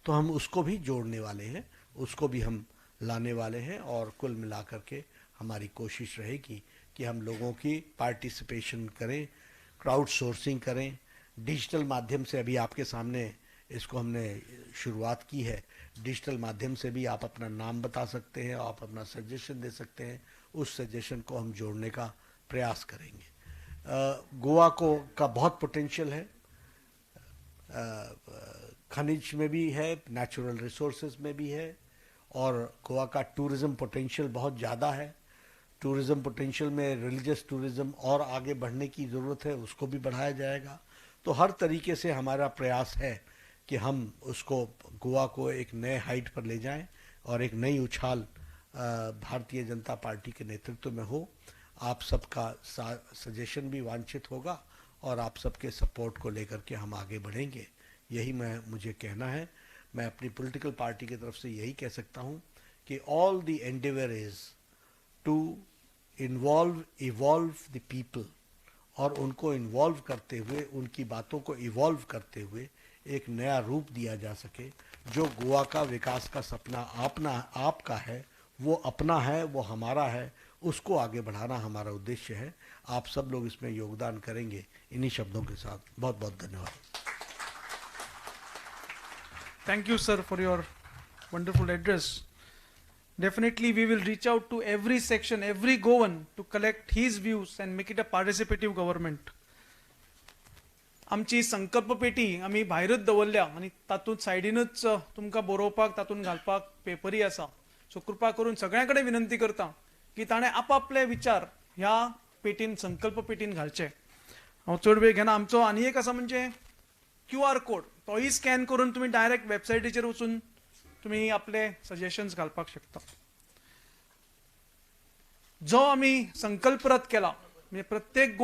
तो हम उसको भी जोड़ने वाले हैं, उसको भी हम लाने वाले हैं। और कुल मिलाकर के हमारी कोशिश रहेगी कि हम लोगों की पार्टिसिपेशन करें, क्राउड सोर्सिंग करें, डिजिटल माध्यम से। अभी आपके सामने इसको हमने शुरुआत की है, डिजिटल माध्यम से भी आप अपना नाम बता सकते हैं, आप अपना सजेशन दे सकते हैं, उस सजेशन को हम जोड़ने का प्रयास करेंगे। गोवा को का बहुत पोटेंशियल है, खनिज में भी है, नेचुरल रिसोर्सेज में भी है, और गोवा का टूरिज़्म पोटेंशियल बहुत ज़्यादा है। टूरिज़्म पोटेंशियल में रिलीजियस टूरिज़्म और आगे बढ़ने की ज़रूरत है, उसको भी बढ़ाया जाएगा। तो हर तरीके से हमारा प्रयास है कि हम उसको, गोवा को एक नए हाइट पर ले जाएं और एक नई उछाल भारतीय जनता पार्टी के नेतृत्व में हो। आप सबका सजेशन भी वांछित होगा और आप सबके सपोर्ट को लेकर के हम आगे बढ़ेंगे, यही मुझे कहना है। मैं अपनी पॉलिटिकल पार्टी की तरफ से यही कह सकता हूँ कि all the endeavour is to involve, evolve the people, और उनको इन्वॉल्व करते हुए, उनकी बातों को इवॉल्व करते हुए एक नया रूप दिया जा सके। जो गोवा का विकास का सपना आपका है, वो अपना है, वो हमारा है, उसको आगे बढ़ाना हमारा उद्देश्य है। आप सब लोग इसमें योगदान करेंगे, इन्हीं शब्दों के साथ बहुत बहुत धन्यवाद। Thank you sir for your wonderful address. Definitely we will reach out to every section, every Goan to collect his views and make it a participative government. आमची संकल्प पेटी आमी भायरच दवरल्या आनी तातूंत सायडीनूच तुमकां बरोवपाक, तातूंत घालपाक पेपरय आसा. सो कृपा करून सगळ्यां कडेन विनंती करता की ताणें आपापले विचार ह्या पेटीन, संकल्प पेटीन घालचे. हांव चड वेळ घेना. आमचो आनी एक आसा म्हणजे QR code, तोय स्कॅन करून तुमी डायरेक्ट वेबसायटीचेर वचून तुमी आपले सजेशन्स घालपाक शकता. जो आमी संकल्प रथ केला म्हणजे प्रत्येक गोंय